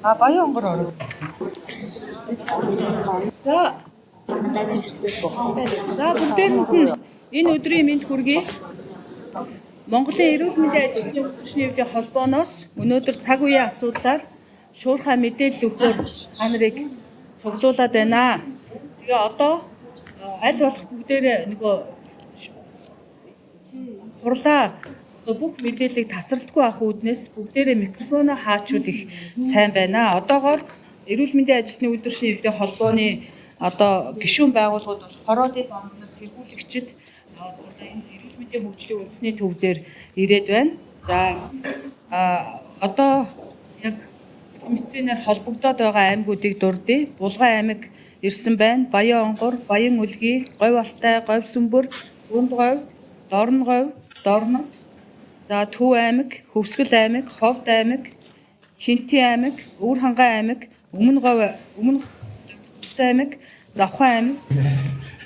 А Баян онгор ороо. За за бүгдээрэнд нь энэ өдрийн мэнд хүргэе. Монголын эрүүл мэндийн ажилтны өдөржний хэвлийн холбооноос өнөөдөр цаг үеийн асуудлаар шуурхай мэдээлэл өгөхөөр та нарыг цуглуулад байна. Тэгээ одоо аль болох бүгдээрээ нөгөө хурлаа одоо бүх мэдээллийг тасралтгүй авах үүднээс бүгдээрээ микрофоноо хаачвал их сайн байна. Одоогоор эрүүл мэндийн ажилтны өдөржний хэвлийн холбооны одоо гишүүн байгууллагууд бол хороодын дарга нар, тэргүүлэгчид одоо энэ эрүүл мэндийн хөгжлийн үндэсний төв дээр ирээд байна. За одоо яг телемедицинээр холбогдоод байгаа аймагуудыг дурдъя. Булган аймаг ирсэн байна. Баян онгор, Баян үлгий, Говь Алтай, Говь Сүмбэр, Дунд Говь, Дорн Говь, Дорнод, за Төв аймаг, Хөвсгөл аймаг, Ховд аймаг, Хинти аймаг, Өвөр Хангай аймаг, Өмнө Говь, Өмнө Ус аймаг, Завхан аймаг.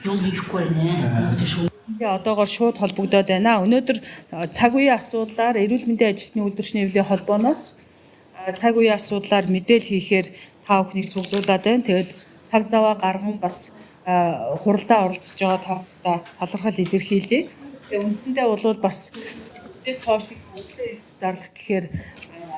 Юм хийхгүй нэ. Хүмүүсээ шүү. Тэгээ одоогоор шууд холбогдоод байна. Өнөөдөр цаг үеийн асуудлаар эрүүл мэндийн ажилтны үйлдвэрчний хэвлийн холбооноос цаг үеийн асуудлаар мэдээлэл хийхээр та бүхнийг цуглуулад байна. Тэгээд цаг заваа гарган бас хуралдаа оролцож байгаа та талархал илэрхийлье. Тэгээ үндсэндээ бол бас үдээс хойш өглөө эрт зарлах гэхээр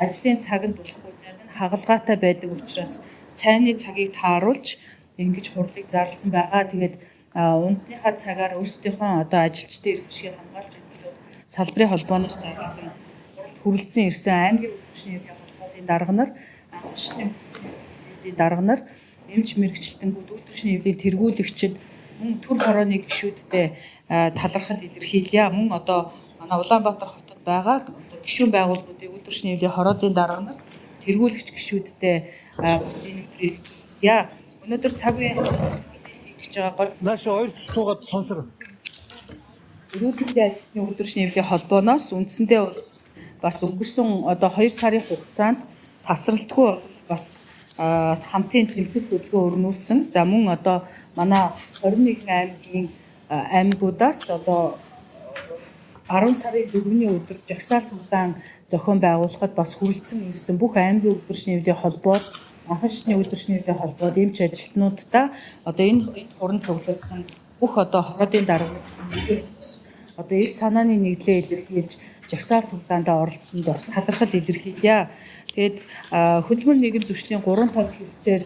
ажлын цаг нь болохгүй, зарим нь хагалгаатай байдаг учраас цайны цагийг тааруулж ингэж хурлыг зарласан байгаа. Тэгээд ундныхаа цагаар өөрсдийнхөө одоо ажилчдын эрх ашигыг хамгаалахын төлөө салбарын холбооноос зарласан хуралд хүрэлцэн ирсэн аймгийн үйлдвэрчний хэвлийн холбоодын дарга нар, анхан шатны үйлдвэрчний дарга нар, эмч мэргэжилтэнгүүд, үйлдвэрчний хэвлийн тэргүүлэгчид, мөн төр хорооны гишүүдтэй талархал илэрхийлье. Мөн одоо манай Улаанбаатар хотод байгаа одоо гишүүн байгууллагуудын үйлдвэрчний хэвлийн хороодын дарга нар, тэргүүлэгч гишүүдтэй бас энэ өдрийг яа. Өнөөдөр цаг үеийн асуудал хийх гэж байгаа гол Нааш хоёр суугаад сонсор. Эрүүл мэндийн ажилтны үйлдвэрчний хэвлийн холбооноос үндсэндээ бас өнгөрсөн одоо 2 сарын хугацаанд тасралтгүй бас хамтын тэмцэл хөдөлгөөн өрнүүлсэн. За мөн одоо манай 21 аймгийн аймагудаас одоо 10 сарын 4-ний өдөр жагсаал цуглаан зохион байгуулахад бас хүрэлцэн ирсэн бүх аймгийн үйлдвэрчний хэвлийн холбоод, анхан шатны үйлдвэрчний хэвлийн холбоод эмч ажилтнуудаа одоо энэ хуранд цуглуулсан бүх одоо хороодын дарга одоо ил санааны нэгдлээ илэрхийлж жагсаал цуглаандаа оролцсонд бас талархал илэрхийлье. Тэгээд хөдөлмөр нийгэм зөрчлийн 3 тал хэлцээр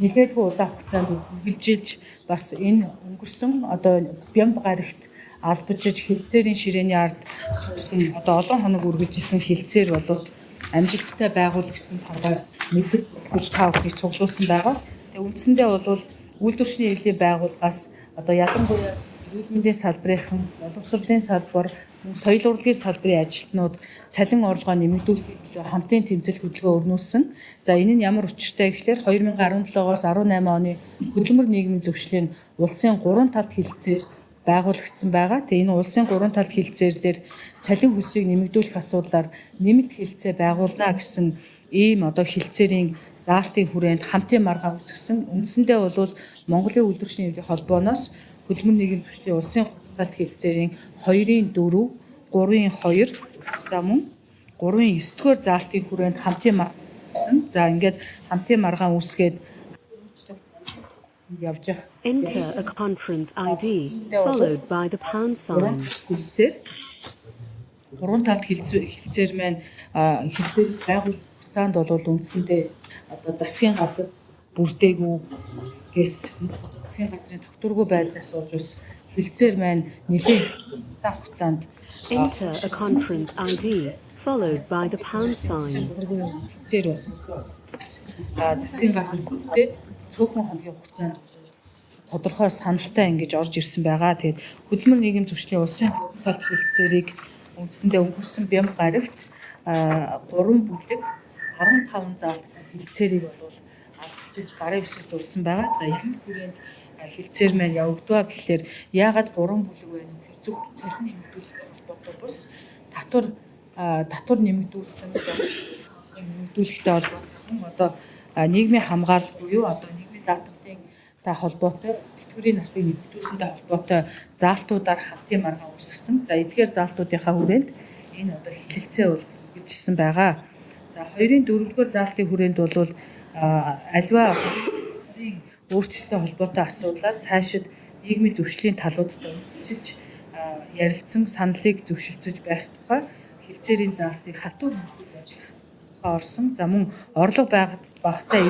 нэлээдгүй удаан хугацаанд үргэлжилж бас энэ өнгөрсөн одоо бямб гарагт албажж хэлцээрийн ширээний ард суусан одоо олон хоног үргэлжилсэн хэлцээр болоод амжилттай байгуулагдсан талаар мэддэг гэж та бүхнийг цуглуулсан байгаа. Тэгээ үндсэндээ бол үйлдвэрчний хэвлийн байгууллагаас одоо ялангуяа эрүүл мэндийн салбарынхан, боловсролын салбар, соёл урлагийн салбарын ажилтнууд цалин орлогоо нэмэгдүүлэхийн төлөө хамтын тэмцэл хөдөлгөөн өрнүүлсэн. За энэ нь ямар учиртай гэхээр 2017-оос 18 оны хөдөлмөр нийгмийн зөвшлийн улсын 3 талд хэлцээр байгуулагдсан байгаа. Тэгээ энэ улсын 3 талд хэлцээр дээр цалин хөлсийг нэмэгдүүлэх асуудлаар нэмэлт хэлцээ байгуулна гэсэн ийм одоо хэлцээрийн заалтын хүрээнд хамтын маргаан үүсгэсэн. Үндсэндээ бол Монголын үйлдвэрчний хэвлийн холбооноос хөдөлмөр нийгмийн зөвшлийн улсын 3 талд хэлцээрийн 2-ын 4, 3-ын 2, за мөн 3-ын 9-р заалтын хүрээнд хамтын маргаан үүсгэсэн. За ингээд хамтын маргаан үүсгээд явж явах Enter a conference ID followed by the pound sign. Хэлцээр гурван талд хэлцээр маань хэлцээр байгуулах хугацаанд бол үндсэндээ одоо засгийн газар бүрдээгүй гэс засгийн газрын тогтворгүй байдлаас болж бас хэлцээр маань нэлээд удаан хугацаанд Enter a conference ID followed by the pound sign. Хэлцээр бас засгийн газар бүрдээд цөөхөн хоногийн хугацаанд тодорхой саналтай ингэж орж ирсэн байгаа. Тэгээд хөдөлмөр нийгэм зөрчлийн улсын талд хэлцээрийг үндсэндээ өнгөрсөн бямб гарагт 3 бүлэг 15 заалттай хэлцээрийг бол албажж гарын үсэг зурсан байгаа. За ямар хүрээнд хэлцээр маань явагдваа гэхлээр яагаад 3 бүлэг байна вэ гэхээр зөвхөн цалин нэмэгдүүлэхтэй холбоотой бус татвар нэмэгдүүлсэн, нэмэгдүүлэхтэй холбоотой мөн одоо нийгмийн хамгаалал буюу одоо нийгмийн даатгалын та холбоотой тэтгэврийн насыг нэмэгдүүлсэнтэй холбоотой заалтуудаар хамтын маргаан үүсгэсэн. За эдгээр заалтуудынхаа хүрээнд энэ одоо хэлэлцээ бол үргэлжилсэн байгаа. За 2-ын 4-р заалтын хүрээнд бол альва өөрчлөлттэй холбоотой асуудлаар цаашид нийгмийн зөвшлийн талуудад урьдчилж ярилцсан саналыг зөвшөлдсөж байх тухай хэлцээрийн заалтыг хатуу мөрдөж ажиллах тухай орсон. За мөн орлого багатай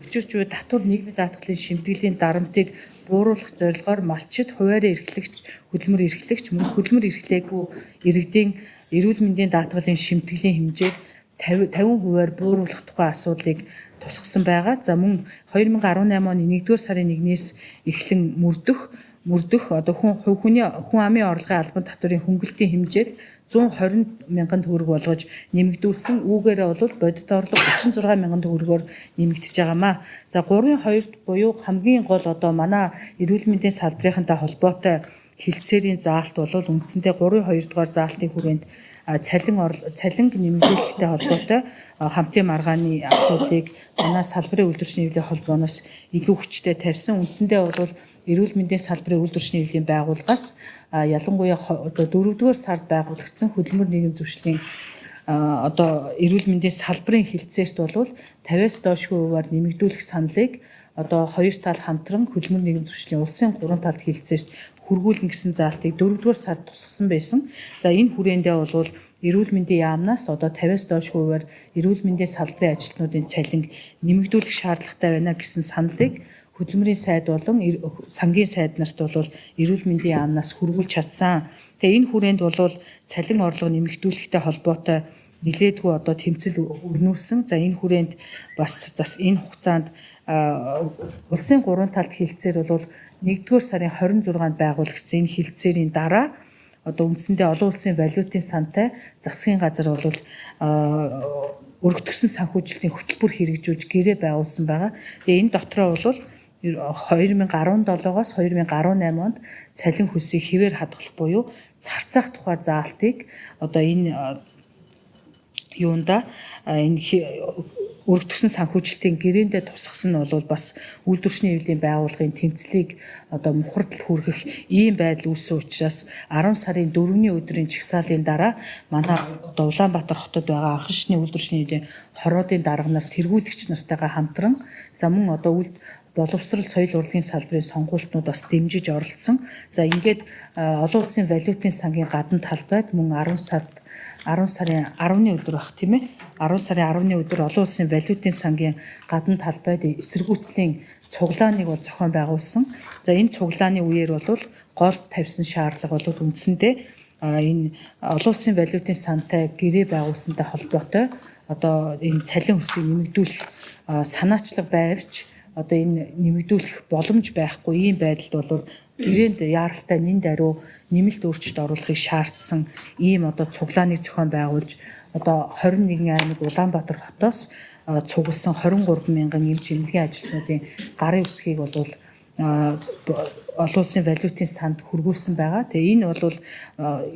учирч буй татвар нийгмийн даатгалын шимтгэлийн дарамтыг бууруулах зорилгоор малчид, хуваарь эрхлэгч, хөдөлмөр эрхлэгч, мөн хөдөлмөр эрхлээгүй иргэдийн эрүүл мэндийн даатгалын шимтгэлийн хэмжээг 50%-аар бууруулах тухай асуудлыг тусгасан байгаа. За мөн 2018 оны 1-р сарын 1-ээс эхлэн мөрдөх одоо хүн амын орлогын албан татварын хөнгөлтийн хэмжээг 120 мянган төгрөг болгож нэмэгдүүлсэн. Үүгээрээ бол бодит орлого 36 мянган төгрөгөөр нэмэгдэж байгаамаа. За 3-2 буюу хамгийн гол одоо манай эрүүл мэндийн салбарынхантай холбоотой хэлцээрийн заалт бол үндсэндээ 3-2 дугаар заалтын хүрээнд цалинг нэмэгдүүлэхтэй холбоотой хамтын маргааны асуудлыг манай салбарын үйлдвэрчний хэвлэлийн холбооноос илүү хүчтэй тавьсан. Үндсэндээ бол эрүүл мэндийн салбарын үйлдвэрчний хэвлэлийн байгууллагаас ялангуяа одоо 4-р сард байгуулагдсан хөдөлмөр нийгэм зөвшлийн одоо эрүүл мэндийн салбарын хэлцээрт бол 50-аас доошгүй хувиар нэмэгдүүлэх саналыг одоо хоёр тал хамтран хөдөлмөр нийгэм зөвшлийн улсын гурван талд хэлцээрт хүргүүлнэ гэсэн заалтыг 4-р сард тусгасан байсан. За энэ хүрээндээ бол эрүүл мэндийн яамнаас одоо 50-аас доош хувиар эрүүл мэндийн салбарын ажилтнуудын цалинг нэмэгдүүлэх шаардлагатай байна гэсэн саналыг хөдөлмөрийн сайд болон сангийн сайд нарт бол эрүүл мэндийн яамнаас хүргүүлж чадсан. Тэгээ энэ хүрээнд бол цалин орлого нэмэгдүүлэхтэй холбоотой нэлээдгүй одоо тэмцэл өрнүүлсэн. За энэ хүрээнд бас энэ хугацаанд улсын гурван талд хэлцээр бол 1-р сарын 26-нд байгуулагдсан энэ хэлцээрийн дараа одоо үндсэндээ олон улсын валютын сантай засгийн газар бол өргөтгсөн санхүүжилтийн хөтөлбөр хэрэгжүүлж гэрээ байгуулсан байгаа. Тэгээ энэ дотроо бол 2017-оос 2018 онд цалин хөлсийг хэвээр хадгалах буюу царцаах тухай заалтыг одоо энэ юунда энэ өргөтгсөн санхүүжилтийн гэрээндээ тусгасан нь бол бас үйлдвэрчний хэвлэлийн байгууллагын тэмцлийг одоо мухардалд хүргэх ийм байдал үүссэн учраас 10 сарын 4-ний өдрийн жагсаалын дараа манай одоо Улаанбаатар хотод байгаа анхан шатны үйлдвэрчний хэвлэлийн хороодын дарганаас тэргүүлэгч нартайгаа хамтран за мөн одоо боловсрол соёл урлагийн салбарын сонгуультнууд бас дэмжиж оролцсон. За ингээд олон улсын валютын сангийн гадна талбайд мөн 10 сарын 10-ны өдөр баг тийм ээ. 10 сарын 10-ны өдөр олон улсын валютын сангийн гадна талбайд эсэргүүцлийн цуглааныг бол зохион байгуулсан. За энэ цуглааны үеэр бол гол тавьсан шаардлага бол үндсэндээ энэ олон улсын валютын сантай гэрээ байгуулсантай холбоотой одоо энэ цалин өсгийг нэмэгдүүлэх санаачлаг байвч одоо энэ нэмэгдүүлэх боломж байхгүй ийм байдалд бол гэрээнд яаралтай нэн даруй нэмэлт өөрчлөлт оруулахыг шаардсан ийм одоо цуглааныг зохион байгуулж одоо 21 аймаг Улаанбаатар хотоос цугласан 23 мянган эмч эмнэлгийн ажилтнуудын гарын үсгийг бол олон улсын валютын санд хүргүүлсэн байгаа. Тэгээ энэ бол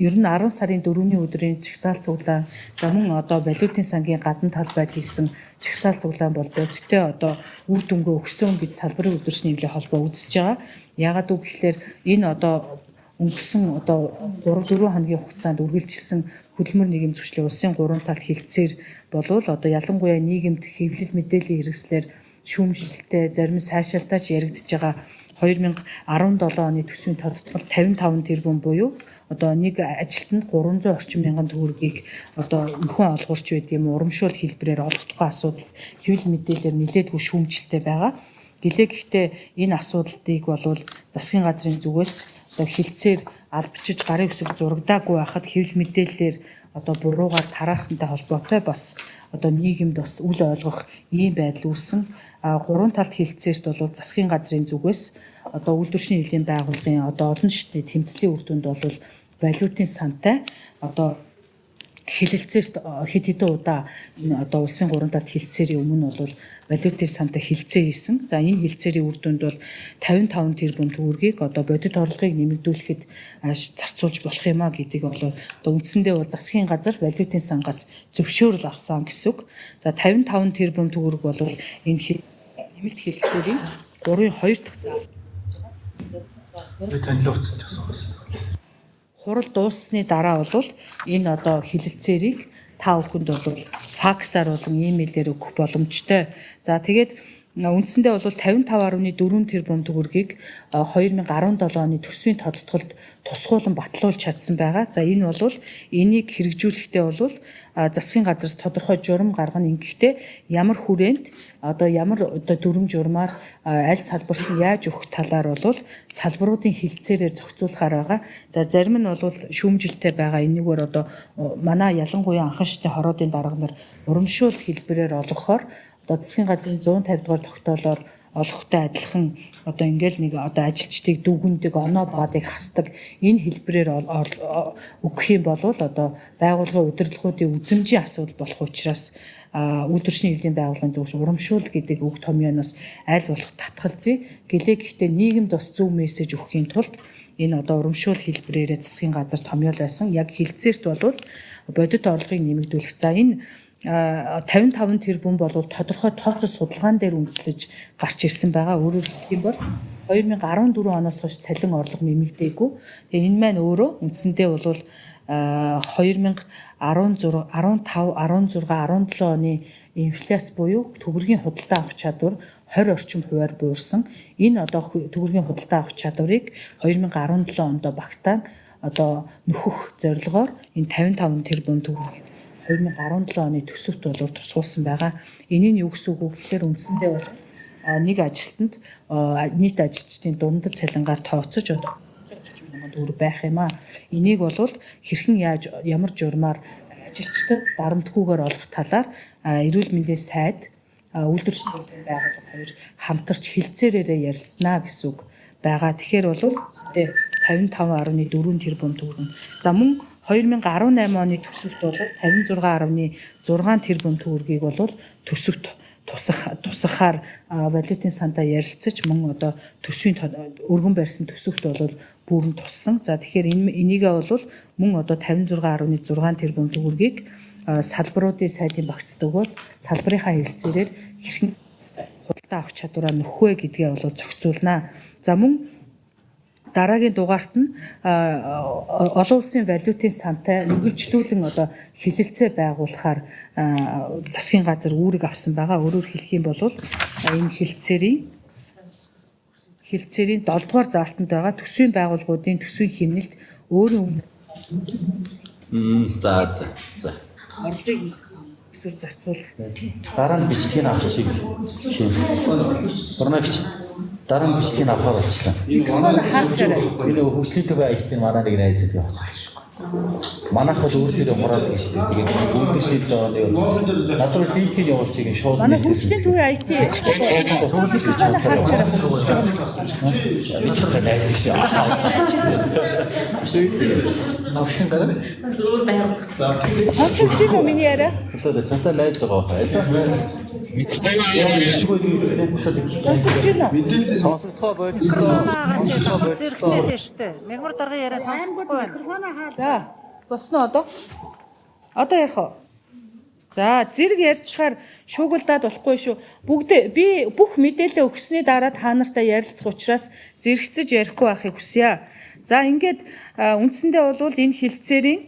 ер нь 10 сарын 4-ний өдрийн жагсаал цуглаан за мөн одоо валютын сангийн гадна талбайд хийсэн жагсаал цуглаан бол бодиттой одоо үр дүнгээ өгсөн гэж салбарын үйлдвэрчний хэвлэлийн холбоо үзэж байгаа. Яагаад үг гэхлээр энэ одоо өнгөрсөн одоо 3-4 хоногийн хугацаанд үргэлжилсэн хөдөлмөр нийгэм зөрчлийн улсын гурван талд хэлцээр болвол одоо ялангуяа нийгэмд хэвлэл мэдээллийн хэрэгслээр шүүмжлэлтэй зарим сайшаалтаач яригдж байгаа 2017 оны төсвийн тодтгол 55 тэрбум буюу одоо нэг ажилтнанд 300 орчим мянган төгрөгийг одоо нөхөн олгуурч байд юм урамшуул хэлбэрээр олох тухай асуудал хэвлэл мэдээлэлээр нэлээдгүй шүүмжлэлтэй байгаа. Гэлээ гэхдээ энэ асуудлыг болвол засгийн газрын зүгээс одоо хилцээр албачиж гарын үсэг зурагдаагүй байхад хэвлэл мэдээллээр одоо буруугаар тараасантай холбоотой бас одоо нийгэмд бас үл ойлгох ийм байдал үүссэн. Гурван талд хилцээрт бол засгийн газрын зүгээс одоо үйлдвэрчний хэвлэлийн байгууллагын одоо олон шатны тэмцлийн үр дүнд бол валютын сантай одоо хэлэлцээрт хэд хэдэн удаа энэ одоо улсын гурван талд хилцээрийн өмнө бол валютын сантай хилцээ хийсэн. За энэ хилцээрийн үр дүнд бол 55 тэрбум төгрөгийг одоо бодит орлогыг нэмэгдүүлэхэд зарцуулж болох юм а гэдгийг бол одоо үндсэндээ бол засгийн газар валютын сангаас зөвшөөрөл авсан гэсэн үг. За 55 тэрбум төгрөг бол энэ нэмэлт хилцээрийн 3-2 дахь зал. Би танилуутсан ч асуух. Хурал дууссаны дараа бол энэ одоо хилэлцээрийг та бүхэнд бол факсаар болон имэйлээр өгөх боломжтой. За тэгээд үндсэндээ бол 55.4 тэрбум төгрөгийг 2017 оны төсвийн тодтголд тусгуулan батлуулж чадсан байгаа. За энэ бол энийг хэрэгжүүлэхдээ бол засгийн газраас тодорхой журам гаргана. Ингэхдээ ямар хүрээнд одоо ямар одоо дүрм журмаар аль салбарт нь яаж өгөх талаар бол салбаруудын хилцээрээр зохицуулахаар байгаа. За зарим нь бол шүүмжилтэй байгаа. Энэгээр одоо манай ялангуяа анхан шатны хороодын дарга нар урамшуул хэлбэрээр олгохоор одоо засгийн газрын 150 дугаар тогтоолоор олохтой адилхан одоо ингээл нэг одоо ажилчдыг дүгнэдэг, оноо баадыг хасдаг энэ хэлбэрээр өгөх юм бол одоо байгууллагын удирдлагуудын үзэмжийн асуудал болох учраас үйлдвэрчний хэвлэлийн байгууллагын зөвшөөрөл урамшуул гэдэг үг томьёоноос аль болох татгалзъя. Гэлээ гэхдээ нийгэмд бас зөв мессеж өгөхийн тулд энэ одоо урамшуул хэлбэрээрээ засгийн газар томьёол байсан. Яг хилцээрт бол бодит орлогыг нэмэгдүүлэх. За энэ 55 тэрбум бол тодорхой тооцоо судалгаан дээр үндэслэж гарч ирсэн байгаа. Өөрөөр хэлэх юм бол 2014 оноос хойш цалин орлого нэмэгдээгүй. Тэгээ энэ маань өөрөө үндсэндээ бол 2016, 15, 16, 17 оны инфляц буюу төгрөгийн худалдаа авах чадвар 20 орчим хувиар буурсан. Энэ одоо төгрөгийн худалдаа авах чадварыг 2017 онд багтаан одоо нөхөх зорилгоор энэ 55 тэрбум төгрөгийг 2017 оны төсөвт бол тусгуулсан байгаа. Энэ нь юу гэсэн үг вэ гэхээр үндсэндээ бол нэг ажилтнанд нийт ажилчдын дундад цалингаар тооцож одоо 30 мянган төгрөг байх юм аа. Энийг бол хэрхэн яаж ямар журмаар ажилчдад дарамтгүйгээр олох талаар эрүүл мэндийн сайд, үйлдвэрчний хэвлэлийн байгууллага хоёр хамтарч хилцээрээрээ ярилцсанаа гэсэн үг байгаа. Тэгэхээр бол үндсэндээ 55.4 тэрбум төгрөг. За мөн 2018 оны төсөвт бол 56.6 тэрбум төгрөгийг бол төсөвт тусгахаар валютын сантаа ярилцаж мөн одоо төсвийн өргөн барьсан төсөвт бол бүрэн туссан. За тэгэхээр энийгээ бол мөн одоо 56.6 тэрбум төгрөгийг салбаруудын сайдын багцд өгөөд салбарынхаа хэлцээрээр хэрхэн худалдаа авах чадвараа нөхөх вэ гэдгээ бол зохицуулнаа. За мөн дараагийн дугаарт нь олон улсын валютын сантай үргэлжлүүлэн одоо хэлэлцээ байгуулахаар засгийн газар үүрэг авсан байгаа. Өөрөөр хэлэх юм бол энэ хэлцээрийн 7 дугаар заалтанд байгаа төсвийн байгууллагуудын төсвийн хэмнэлт өөрийн за за за орлогыг өсвөр зарцуулах. Дараа нь бичлэгийг авчих. Бурнагч дараа нь бичлэгийг авахар болчихлоо. Микрофон хаач арай. Энэ хөгжлийн төв IT-ийн манай нэг найз гэдэг явах. Манайх бол өөр дээр хураадаг шүү дээ. Тэгээд үйлдвэрчний оны бол над руу линкийг явуулчих юм шууд. Манай хөгжлийн төвийн IT микрофон хаач арай. Би ч та найз шиг. Навшин гараа. Зөвөр байгууллага. Сонсогдож байна уу миний яриа? Одоо чамтай найз байгаа хаа. Сонсогдож байна уу? Сонсогдохоо болчихлоо. Сонсогдохоо болчихлоо. Мягмар даргын яриа сонсохгүй байна. За, босно одоо. Одоо ярих уу? За, зэрэг ярьчихаар шуугилдаад болохгүй шүү. Бүгд би бүх мэдээлэл өгсөний дараа та нартай ярилцах учраас зэрэгцэж ярихгүй байхыг хүсье. За, ингээд үндсэндээ бол энэ хилцээрийн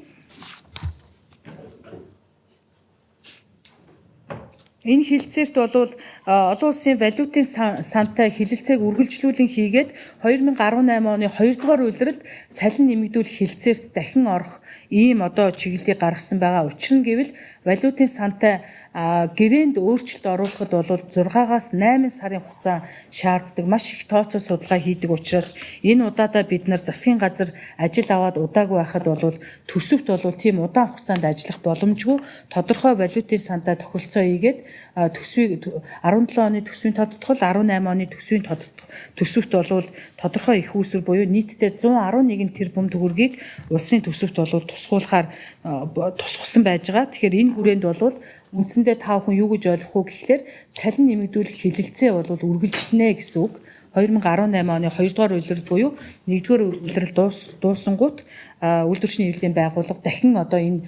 Энэ хилцээрт бол олон улсын валютын сантай хэлэлцээг үргэлжлүүлэн хийгээд 2018 оны 2 дугаар улиралд цалин нэмэгдүүлэх хилцээрт дахин орох ийм одоо чиглэлийг гаргасан байгаа. Учир нь гэвэл валютын сантай гэрээнд өөрчлөлт оруулахад бол 6-аас 8 сарын хугацаа шаарддаг. Маш их тооцоо судалгаа хийдэг учраас энэ удаадаа бид нар засгийн газар ажил аваад удаагүй байхад бол төсөвт бол тийм удаан хугацаанд ажиллах боломжгүй. Тодорхой валютын сантай тохиролцоо хийгээд төсвийг 17 оны төсвийн тодтгол 18 оны төсвийн төсөвт бол тодорхой их үүсвэр буюу нийтдээ 111 тэрбум төгрөгийг улсын төсөвт бол тусгуулахаар тусгасан байж байгаа. Тэгэхээр энэ хүрээнд бол үндсэндээ та бүхэн юу гэж ойлгох вэ гэхлээр цалин нэмэгдүүлэх хэлэлцээ бол үргэлжлэнэ гэсэн үг. 2018 оны 2 дугаар улирал буюу 1 дугаар улирал дуусангуут үйлдвэрчний хэвлэлийн байгууллага дахин одоо энэ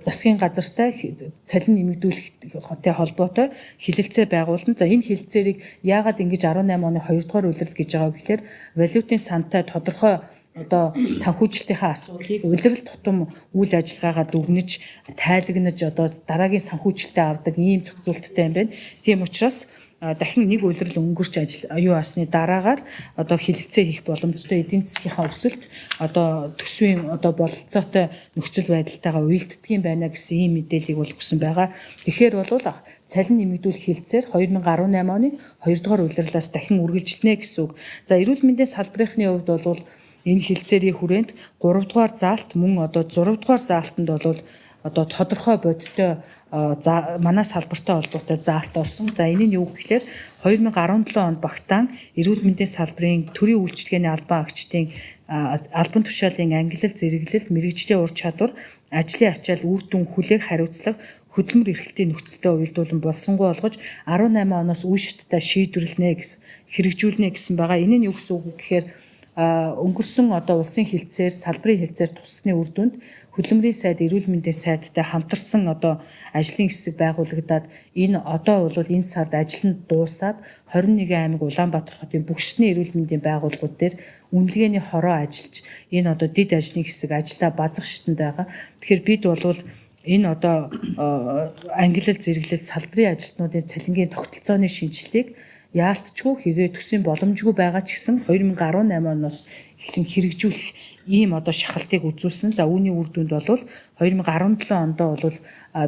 засгийн газартай цалин нэмэгдүүлэхтэй холбоотой хэлэлцээ байгуулна. За энэ хэлэлцээрийг яагаад ингэж 18 оны 2 дугаар улирал гэж байгаа вэ гэхлээр валютын сантай тодорхой одоо санхүүжилтийнхаа асуудлыг улирал тутам үйл ажиллагаагаа дүгнэж, тайлагнаж одоо дараагийн санхүүжилтээ авдаг ийм зохицуулттай юм байна. Тийм учраас дахин нэг улирал өнгөрч ажил юу асны дараагаар одоо хэлэлцээ хийх боломжтой эдийн засгийнхаа өсөлт одоо төсвийн одоо бололцоотой нөхцөл байдалтайгаа уялддаг юм байна гэсэн ийм мэдээллийг бол өгсөн байгаа. Тэгэхээр бол цалин нэмэгдүүлэх хэлцээр 2018 оны 2 дугаар улирлаас дахин үргэлжилнэ гэсэн үг. За эрүүл мэндийн салбарынхны хувьд бол энэ хэлцээрийн хүрээнд 3 дугаар заалт мөн одоо 6 дугаар заалтанд бол одоо тодорхой бодиттой манай салбартай холбоотой заалт орсон. За энэ нь юу гэхээр 2017 онд багтаан эрүүл мэндийн салбарын төрийн үйлчилгээний албан агчдын албан тушаалын ангилал, зэрэглэл, мэргэжлийн ур чадвар, ажлын ачаал, үр дүн, хүлээх хариуцлага, хөдөлмөр эрхлэлтийн нөхцөлтэй уялдуулан болсонгуй болгож 18 оноос үе шаттай шийдвэрлэнэ гэсэн хэрэгжүүлнэ гэсэн байгаа. Энэ нь юу гэсэн үг вэ гэхээр өнгөрсөн одоо улсын хэлцээр, салбарын хэлцээр туссны үр дүнд хөдөлмөрийн сайд, эрүүл мэндийн сайдтай хамтарсан одоо ажлын хэсэг байгуулагдаад энэ одоо бол энэ сард ажил нь дуусаад 21 аймаг Улаанбаатар хотын бүх шатны эрүүл мэндийн байгууллагууд дээр үнэлгээний хороо ажиллаж энэ одоо дэд ажлын хэсэг ажилдаа базах шатанд байгаа. Тэгэхээр бид бол энэ одоо ангилал зэрэглэл салбарын ажилтнуудын цалингийн тогтолцооны шинжилгээг яалтчгүй хэрэг төсвийн боломжгүй байгаа ч гэсэн 2018 оноос эхлэн хэрэгжүүлэх ийм одоо шахалтыг үзүүлсэн. За үүний үр дүнд бол 2017 ондоо бол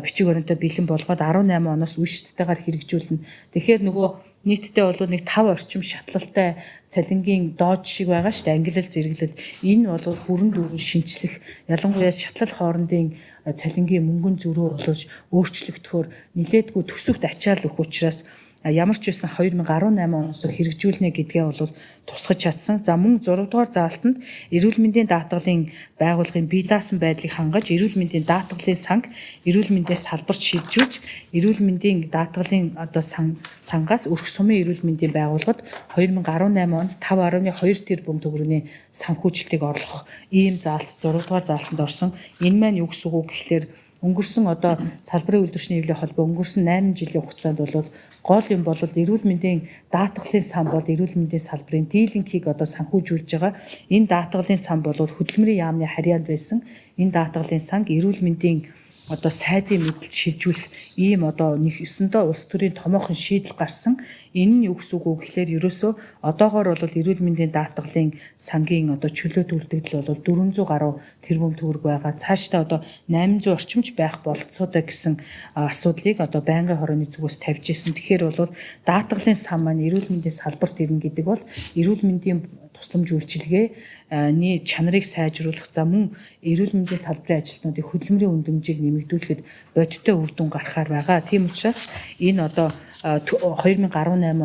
бичиг баримтаа бэлэн болгоод 18 оноос үе шаттайгаар хэрэгжүүлнэ. Тэгэхээр нөгөө нийтдээ бол нэг 5 орчим шатлалтай цалингийн доод шиг байгаа шүү дээ. Ангилал зэрэглэл энэ бол бүрэн дүүрэн шинчлэх, ялангуяа шатлал хоорондын цалингийн мөнгөн зөрүү болож өөрчлөгдөхөөр нилээдгүй төсөвт ачаал өгөх учраас ямар ч байсан 2018 оноос хэрэгжүүлнэ гэдгээ бол тусгаж чадсан. За мөн 6 дугаар заалтанд эрүүл мэндийн даатгалын байгууллагын бие даасан байдлыг хангаж, эрүүл мэндийн даатгалын санг эрүүл мэндийн салбарт шилжүүлж, эрүүл мэндийн даатгалын одоо сангаас өрх сумын эрүүл мэндийн байгууллагад 2018 онд 5.2 тэрбум төгрөгийн санхүүжилтийг орлох ийм заалт 6 дугаар заалтанд орсон. Энэ маань юу гэсэн үг вэ гэхлээр өнгөрсөн одоо салбарын үйлдвэрчний хэвлэлийн холбоо өнгөрсөн 8 жилийн хугацаанд бол гол юм бол эрүүл мэндийн даатгалын сан бол эрүүл мэндийн салбарын дийлэнхийг одоо санхүүжүүлж байгаа. Энэ даатгалын сан бол хөдөлмөрийн яамны харьяанд байсан. Энэ даатгалын санг эрүүл мэндийн одоо сайдын мэдэлд шилжүүлэх ийм одоо нэг өсөндөө улс төрийн томоохон шийдэл гарсан. Энэ нь юу гэсэн үг вэ гэхлээр ерөөсөө одоогоор бол эрүүл мэндийн даатгалын сангийн одоо чөлөөт үлдэгдэл бол 400 гаруй тэрбум төгрөг байгаа. Цаашдаа одоо 800 орчимч байх бололцоотой гэсэн асуудлыг одоо байнгын хорооны зүгээс тавьж ирсэн. Тэгэхээр бол даатгалын сан маань эрүүл мэндийн салбарт ирнэ гэдэг бол эрүүл мэндийн тусламж үйлчилгээний чанарыг сайжруулах, за мөн эрүүл мэндийн салбарын ажилтнуудын хөдөлмөрийн үн дэмжийг нэмэгдүүлэхэд бодиттой үр дүн гаргахаар байгаа. Тийм учраас энэ одоо 2018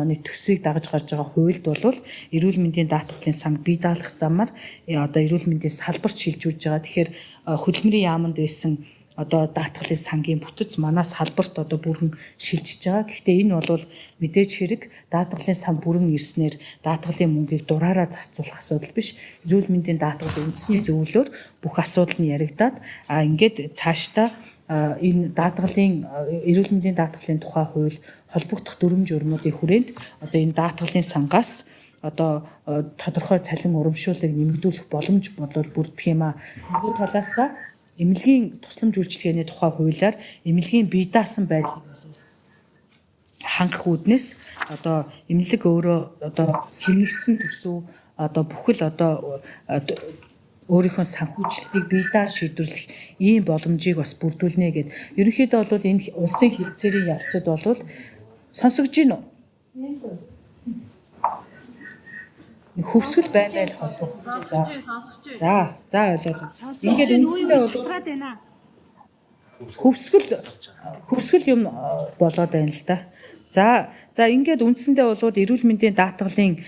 оны төсвийг дагаж гарч байгаа хуульд бол эрүүл мэндийн даатгалын санг бие даалгах замаар одоо эрүүл мэндийн салбарт шилжүүлж байгаа. Тэгэхээр хөдөлмөрийн яаманд байсан одоо даатгалын сангийн бүтэц манай салбарт одоо бүрэн шилжиж байгаа. Гэхдээ энэ бол мэдээж хэрэг даатгалын сан бүрэн ирснээр даатгалын мөнгийг дураараа зарцуулах асуудал биш. Эрүүл мэндийн даатгалын үндэсний зөвлөлөөр бүх асуудал нь яригдаад ингээд цаашдаа энэ даатгалын эрүүл мэндийн даатгалын тухай хууль холбогдох дүрм журмуудын хүрээнд одоо энэ даатгалын сангаас одоо тодорхой цалин урамшууллыг нэмэгдүүлэх боломж бол бүрдэх юм аа. Нөгөө талаасаа эмнэлгийн тусламж үйлчилгээний тухай хуулиар эмнэлгийн бие даасан байдлыг хангах үүднээс одоо эмнэлэг өөрөө одоо хэмнэгдсэн төсөв одоо бүхэл одоо өөрийнхөө санхүүжилтийг бие даан шийдвэрлэх ийм боломжийг бас бүрдүүлнэ гэд. Ерөнхийдөө бол энэ улсын хэлцээрийн явцад бол сонсогдож байна уу? Хөвсгөл байна л холбоо. За за ойлголоо. Ингээд үндсэндээ бол хөвсгөл юм болоод байна л да. За ингээд үндсэндээ бол эрүүл мэндийн даатгалын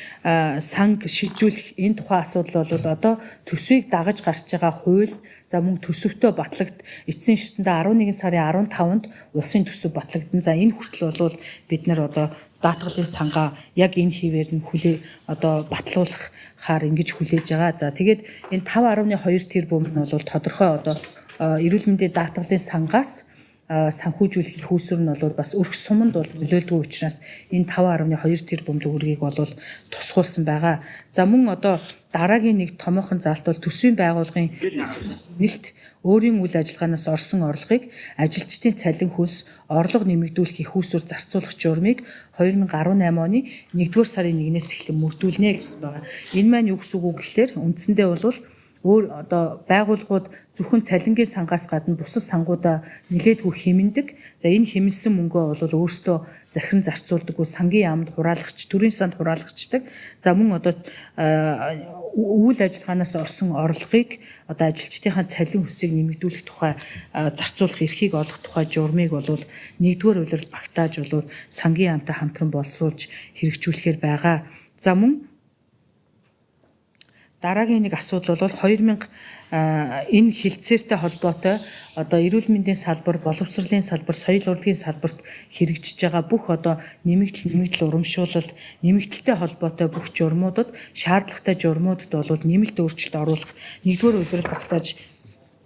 санг шилжүүлэх энэ тухайн асуудал бол одоо төсвийг дагаж гарч байгаа хууль, за мөн төсөвтөө батлагд эцсийн шатанда 11 сарын 15-нд улсын төсөв батлагдана. За энэ хүртэл бол бид нар одоо даатгалын сангаа яг энэ хിവэр нь хүлээ одоо батлуулахаар ингэж хүлээж байгаа. За тэгээд энэ 5.2 тэрбум нь бол тодорхой одоо эрүүл мэндийн даатгалын сангаас санхүүжүүлэх их үүсвэр нь бол бас өрх суманд бол нөлөөлдөг учраас энэ 5.2 тэрбум төгрөгийг бол тусгуулсан байгаа. За мөн одоо дараагийн нэг томоохон заалт бол төсвийн байгууллагын нэлт өөрийн үйл ажиллагаанаас орсон орлогыг ажилчдын цалин хөлс орлого нэмэгдүүлэх их үүсвэр зарцуулах журмыг 2018 оны 1-р сарын 1-ээс эхлэн мөрдүүлнэ гэсэн байгаа. Энэ маань юу гэсэн үг вэ гэхлээр үндсэндээ бол өөр одоо байгууллагууд зөвхөн цалингийн сангаас гадна бусад сангуудаа нэлээдгүй хэмнэдэг. За энэ хэмнэсэн мөнгөө бол өөрсдөө захиран зарцуулдаггүй, сангийн яамд хураалгач, төрийн санд хураалгачдаг. За мөн одоо үйл ажиллагаанаас орсон орлогыг одоо ажилчдынхаа цалин өсийг нэмэгдүүлэх тухай зарцуулах эрхийг олох тухай журмыг бол 1-р улирал багтааж бол сангийн яамтай хамтран боловсруулж хэрэгжүүлэхээр байгаа. За мөн дараагийн нэг асуудал бол 2000 энэ хилцээртэй холбоотой одоо эрүүл мэндийн салбар, боловсролын салбар, соёл урлагийн салбарт хэрэгжиж байгаа бүх одоо нэмэгдэл урамшуулалт, нэмэгдэлтэй холбоотой бүх журмуудад, шаардлагатай журмуудад бол нэмэлт өөрчлөлт оруулах, 1-р улирал багтааж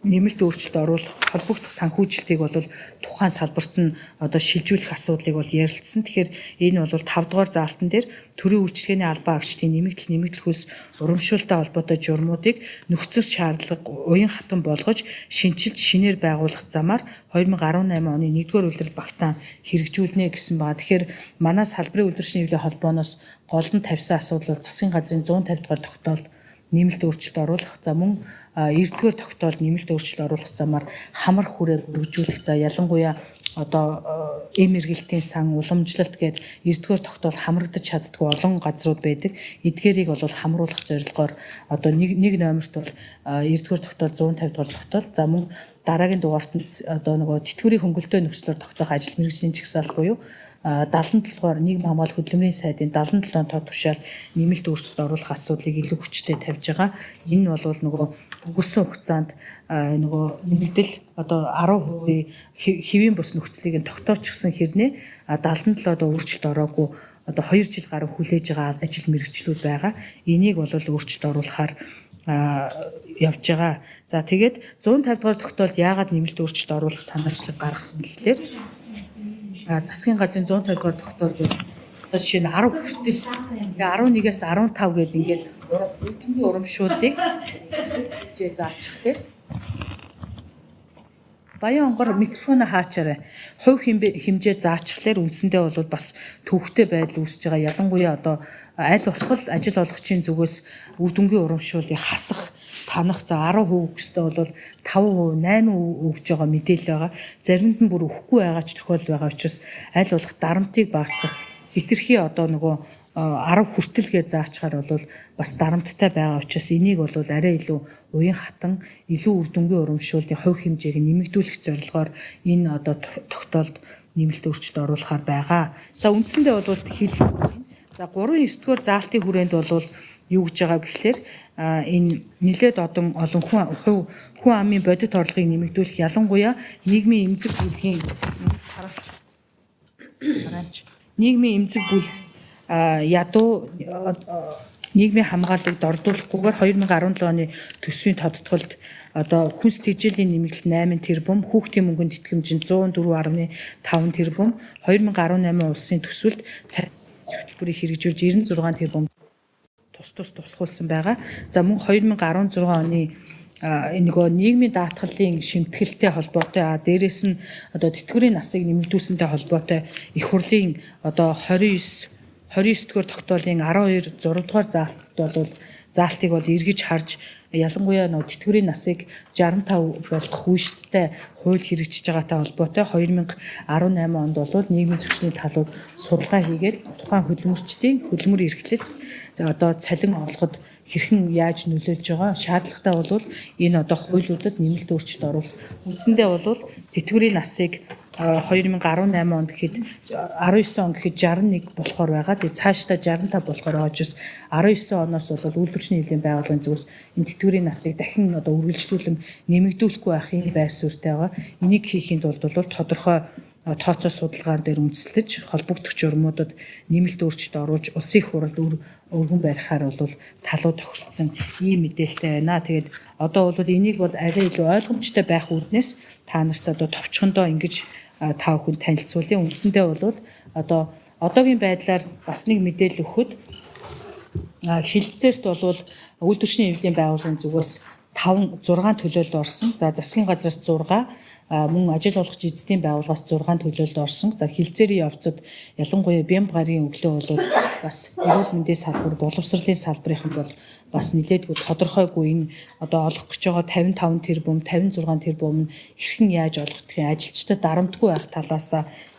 нэмэлт өөрчлөлт оруулах, холбогдох санхүүжилтийг бол тухайн салбарт нь одоо шилжүүлэх асуудлыг бол ярилцсан. Тэгэхээр энэ бол 5 дугаар заалтан дээр төрийн үйлчилгээний албан агчдын нэмэгдэл хөлс урамшуулалтай холбоотой журмуудыг нөхцөл шаардлага уян хатан болгож шинчилж шинээр байгуулах замаар 2018 оны 1-р улирал багтаан хэрэгжүүлнэ гэсэн байгаа. Тэгэхээр манай салбарын үйлдвэрчний хэвлэлийн холбооноос голдон тавьсан асуудал бол засгийн газрын 150 дугаар тогтоолд нэмэлт өөрчлөлт оруулах, за мөн 9-р тогтоолд нэмэлт өөрчлөлт оруулах замаар хамар хүрээг өргөжүүлэх, за ялангуяа одоо эм эргэлтийн сан, уламжлалт гээд 9-р тогтоол хамрагдаж чаддгүй олон газрууд байдаг. Эдгээрийг бол хамруулах зорилгоор одоо нэг номерт бол 9-р тогтоол 150 дугаар тогтоол, за мөн дараагийн дугаарт нь одоо нөгөө тэтгэврийн хөнгөлөлтөй нөхцлөөр тогтоох ажил мэргэжлийн жагсаалт буюу 77 дугаар нийгэм хамгаалах хөдөлмөрийн сайдын 77 тоо тушаал нэмэлт өөрчлөлт оруулах асуудлыг илүү хүчтэй тавьж байгаа. Энэ нь бол нөгөө өнгөрсөн хугацаанд нөгөө нэмэгдэл одоо 10% хэвийн бус нөхцөлийг нь тогтоочсон хэрнээ 77 одоо өөрчлөлт ороогүй одоо 2 жил гаруй хүлээж байгаа ажил мэргэжлүүд байгаа. Энийг бол өөрчлөлт оруулахаар явж байгаа. За тэгээд 150 дугаар тогтоолд яагаад нэмэлт өөрчлөлт оруулах санаачлаг гаргасан гэхлээр засгийн газрын 150 дугаар тогтоол одоо жишээ нь 10 хүртэл 11-ээс 15 гээд ингээд үр дүнгийн урамшууллыг заачихлаа. Баян онгор микрофоноо хаачаарай. Хувь хэмжээ заачихлаар үндсэндээ бол бас төвхтэй байдал үүсэж байгаа. Ялангуяа одоо аль болох ажил олгогчийн зүгээс үр дүнгийн урамшууллыг хасах, танах, за 10% өгөхөстөө бол 5%, 8% өгж байгаа мэдээлэл байгаа. Заримд нь бүр өгөхгүй байгаа ч тохиолдол байгаа учраас аль болох дарамтыг багасгах, хэтэрхий одоо нөгөө 10 хүртэлгээ заачгаар бол бас дарамттай байгаа учраас энийг бол арай илүү уян хатан, илүү үр дүнгийн урамшууллын хувь хэмжээг нэмэгдүүлэх зорилгоор энэ одоо тогтоолд нэмэлт өөрчлөлт оруулахаар байгаа. За үндсэндээ бол хэлэх. За 3-9 дугаар заалтын хүрээнд бол юу гэж байгаа гэхлээр энэ нэлээд олон хүн амын бодит орлогыг нэмэгдүүлэх, ялангуяа нийгмийн эмзэг бүлгийн нийгмийн эмзэг бүл ядуу нийгмийн хамгааллыг дордуулахгүйгээр 2017 оны төсвийн тодтголд одоо хүнс тэжээлийн нэмэгдэл 8 тэрбум, хүүхдийн мөнгөнд тэтгэмж нь 104.5 тэрбум, 2018 улсын төсвөлд хөтөлбөрийг хэрэгжүүлж 96 тэрбум тус тусгуулсан байгаа. За мөн 2016 оны нөгөө нийгмийн даатгалын шимтгэлтэй холбоотой, дээрээс нь одоо тэтгэврийн насыг нэмэгдүүлсэнтэй холбоотой их хурлын одоо 29 дугаар тогтоолын 12 6 дугаар заалтад бол заалтыг бол эргэж харж ялангуяа нөгөө тэтгэврийн насыг 65 болгох үйлчлэлтэй хууль хэрэгжиж байгаатай холбоотой 2018 онд бол нийгмийн зөрчлийн талууд судалгаа хийгээд тухайн хөдөлмөрчдийн хөдөлмөр эрхлэлт, за одоо цалин олгоход хэрхэн яаж нөлөөлж байгаа шаардлагатай бол энэ одоо хуулиудад нэмэлт өөрчлөлт оруулах. Үндсэндээ бол тэтгэврийн насыг 2018 онд гэхэд 19 он гэхэд 61 болохоор байгаа. Тэгээ цаашдаа 65 болохоор байгаа учраас 19 оноос бол үйлдвэрчний хэвлэлийн байгууллагын зүгээс энэ тэтгэврийн насыг дахин одоо үргэлжлүүлэн нэмэгдүүлэхгүй байх юм байр суурьтай байгаа. Энийг хийхийн тулд бол тодорхой тооцоо судалгаан дээр үндэслэж холбогдох журмуудад нэмэлт өөрчлөлт оруулж улсын их хурлд өргөн барихаар бол талуу тохирцсон ийм мэдээлэлтэй байна. Тэгээд одоо бол энийг бол арай илүү ойлгомжтой байх үүднээс та нарт одоо товчхондоо ингэж та бүхэн танилцуулъя. Үндсэндээ бол одоо одоогийн байдлаар бас нэг мэдээлэл өгөхөд хэлцээрт бол үйлдвэрчний хэвлэлийн байгууллагын зүгээс 5 6 төлөөлөл орсон. За засгийн газраас 6, мөн ажил олгогч эзэдийн байгууллагаас 6 төлөөлөлд орсон. За хилцээрийн явцад ялангуяа бямб гарын өглөө бол бас эрүүл мэндийн салбар, боловсролын салбарынхан бол бас нэлээдгүй тодорхойгүй энэ одоо олгох гэж байгаа 55 тэрбум, 56 тэрбум нь хэрхэн яаж олгох юм, ажилчдад дарамтгүй байх талаас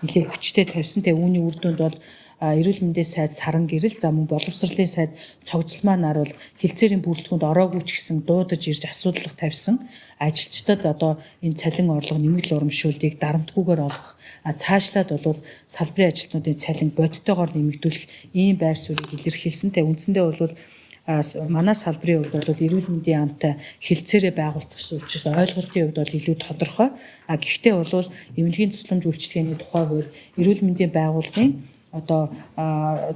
нэлээд хүчтэй тавьсан. Тэгээ үүний үр дүнд бол эрүүл мэндийн сайд Саран Гэрэл, за мөн боловсролын сайд Цогцлмаа нар бол хилцээрийн бүрэлдэхүүнд ороогүй ч гэсэн дуудаж ирж асуудалх тавьсан. Ажилчдад одоо энэ цалин орлого нэмэгдэл урамшууллыг дарамтгүйгээр олгох, цаашлаад бол салбарын ажилтнуудын цалин бодитойгоор нэмэгдүүлэх ийм байр суурийг илэрхийлсэн. Тэгээ үндсэндээ бол манай салбарын хувьд бол эрүүл мэндийн яамтай хилцээрээ байгуулцсан учраас ойлголтын хувьд бол илүү тодорхой. А гэхдээ бол эмнэлгийн тусламж үйлчилгээний тухай хууль эрүүл мэндийн байгууллагын одоо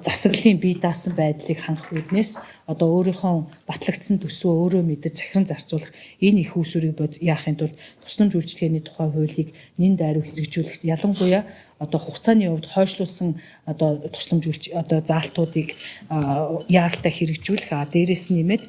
засаглалын бие даасан байдлыг хангах үүднээс одоо өөрийнхөө батлагдсан төсвөө өөрөө мэдэж захиран зарцуулах энэ их үүсвэрийг яахын тулд тусламж үйлчилгээний тухай хуулийг нэн дайруу хэрэгжүүлэх, ялангуяа одоо хугацааны хувьд хойшлуулсан одоо тусламж одоо заалтуудыг яаралтай хэрэгжүүлэх, дээрээс нэмээд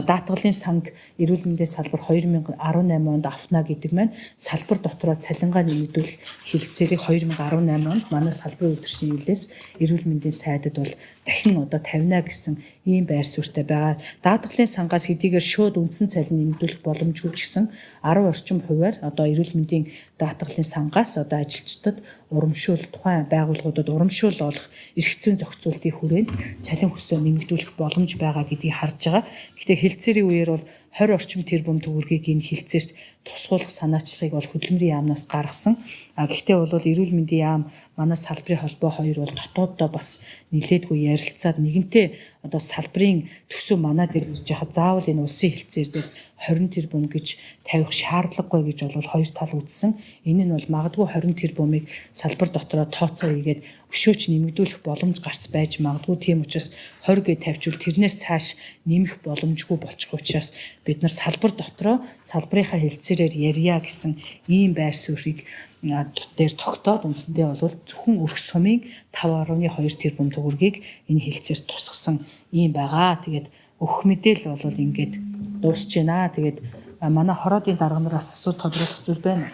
даатгалын санг эрүүл мэндийн салбар 2018 онд авна гэдэг маань салбар дотроо цалингаа нэмэгдүүлэх хэлцээрийг 2018 онд манай салбарын үйлдвэрчний хэвлэлээс эрүүл мэндийн сайдад бол дахин одоо тавина гэсэн ийм байр суурьтай байгаа. Даатгалын сангаас хэдийгээр шууд үндсэн цалин нэмэгдүүлэх боломжгүй ч гэсэн 10 орчим хувиар одоо эрүүл мэндийн даатгалын сангаас одоо ажилчдад урамшуул, тухайн байгууллагуудад урамшуул олох эрх зүйн зохицуултын хүрээнд цалин хөсөө нэмэгдүүлэх боломж байгаа гэдгийг харж байгаа. Гэхдээ хэлцээрийн үеэр бол 20 орчим тэрбум төгрөгийг энэ хэлцээрт тусгуулах санаачлагыг бол хөдөлмөрийн яамнаас гаргасан. А гэхдээ бол эрүүл мэндийн яам манай салбарын холбоо хоёр бол дотооддоо бас нэлээдгүй ярилцаад нэгэнтээ одоо салбарын төсөв манай дээр ирж байхад заавал энэ улсын хэлцээр дээр 20 тэрбум гэж тавих шаардлагагүй гэж бол хоёр тал үзсэн. Энэ нь бол магадгүй 20 тэрбумыг салбар дотроо тооцоо хийгээд өшөөч нэмэгдүүлэх боломж гарц байж магадгүй. Тийм учраас 20 гэж тавьчвал тэрнээс цааш нэмэх боломжгүй болчих учраас бид нар салбар дотроо салбарынхаа хэлцээрээр ярья гэсэн ийм байр суурийг дээр тогтоод үндсэндээ бол зөвхөн өрх сумын 5.2 тэрбум төгрөгийг энэ хэлцээр тусгасан ийм байгаа. Тэгээд өгөх мэдээлэл бол ингээд дуусч байна. Тэгээд манай хороодын дарга нараас асуулт тодруулах зүйл байна уу?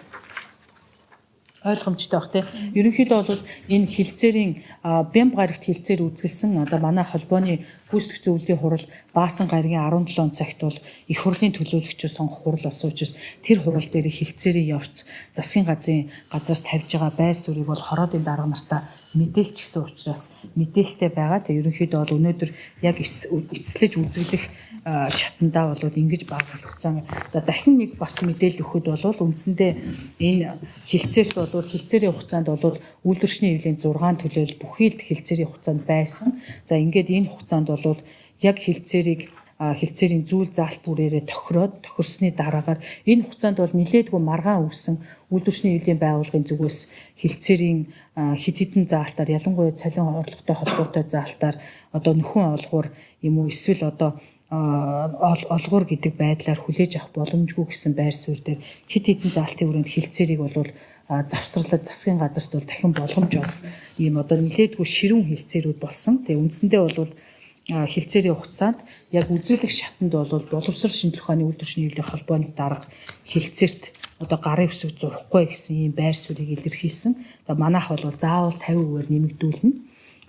Ойлгомжтой бах тий. Ерөнхийдөө бол энэ хэлцээрийн бямб гарагт хэлцээр үзгэлсэн одоо манай холбооны гүйцэтгэх зөвлөлийн хурал Баасан гарагийн 17 цагт бол их хурлын төлөөлөгчөө сонгох хурал болсон учраас тэр хурал дээр хэлцээрийн явц засгийн газрын газраас тавьж байгаа байр суурийг бол хороодын дарга нартаа мэдээлчихсэн учраас мэдээлэлтэй байгаа. Тэгээ ерөнхийдөө бол өнөөдөр яг эцэслэж үзэглэх шатандаа бол ингэж байгуулагдсан. За дахин нэг бас мэдээлэл өгөхөд бол үндсэндээ энэ хэлцээрт бол хэлцээрийн хугацаанд бол үйлдвэрчний хэвлэлийн 6 төлөөлөл бүхий л хэлцээрийн хугацаанд байсан. За ингээд энэ хугацаанд бол яг хэлцээрийг хэлцээрийн зүйл заалт бүрээрээ тохироод тохирсны дараагаар энэ хугацаанд бол нилээдгүй маргаан үүссэн үйлдвэрчний хэвлэлийн байгууллагын зүгээс хэлцээрийн хэд хэдэн заалтаар ялангуяа цалин орлоготой холбоотой заалтаар одоо нөхөн олгоор юм уу эсвэл одоо олгоор гэдэг байдлаар хүлээж авах боломжгүй гэсэн байр суурь дээр хэд хэдэн заалтын өрөөнд хэлцээрийг бол завсарлаж засгийн газарт бол дахин боломж олох ийм одоо нилээдгүй ширүүн хэлцээрүүд болсон. Тэгээ үндсэндээ бол хэлцээрийн хугацаанд яг үзүүлэх шатанд бол боловсрол шинжилгээ ухааны үйлдвэрчний хэвлэлийн холбооны дарга хэлцээрт одоо гарын үсэг зурхгүй гэсэн ийм байр суурийг илэрхийлсэн. Одоо манайх бол заавал 50%-аар нэмэгдүүлнэ.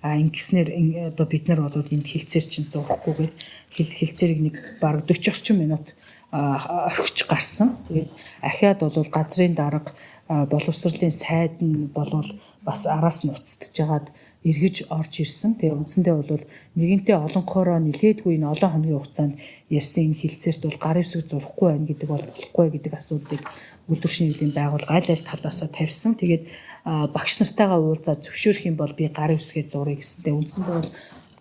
А ингэснээр одоо бид нар бол энд хэлцээр чинь зурхгүйгээр хэлцээрийг нэг бараг 40 орчим минут орхиж гарсан. Тэгээд ахиад бол газрын дарга боловсролын сайд нь болвол бас араас нь уцтж жагаад эргэж орж ирсэн. Тэгээ үндсэндээ бол нэгэнтээ олонхоороо нилээдгүй энэ олон хоногийн хугацаанд ярьсан энэ хэлцээрт бол гарын үсэг зурхгүй байна гэдэг бол болохгүй гэдэг асуудлыг үйлдвэрчний хэвлэлийн байгууллага аль аль талаасаа тавьсан. Тэгээд багш нартайгаа уулзаад зөвшөөрөх юм бол би гарын үсгээ зуръя гэсэнтэй үндсэндээ бол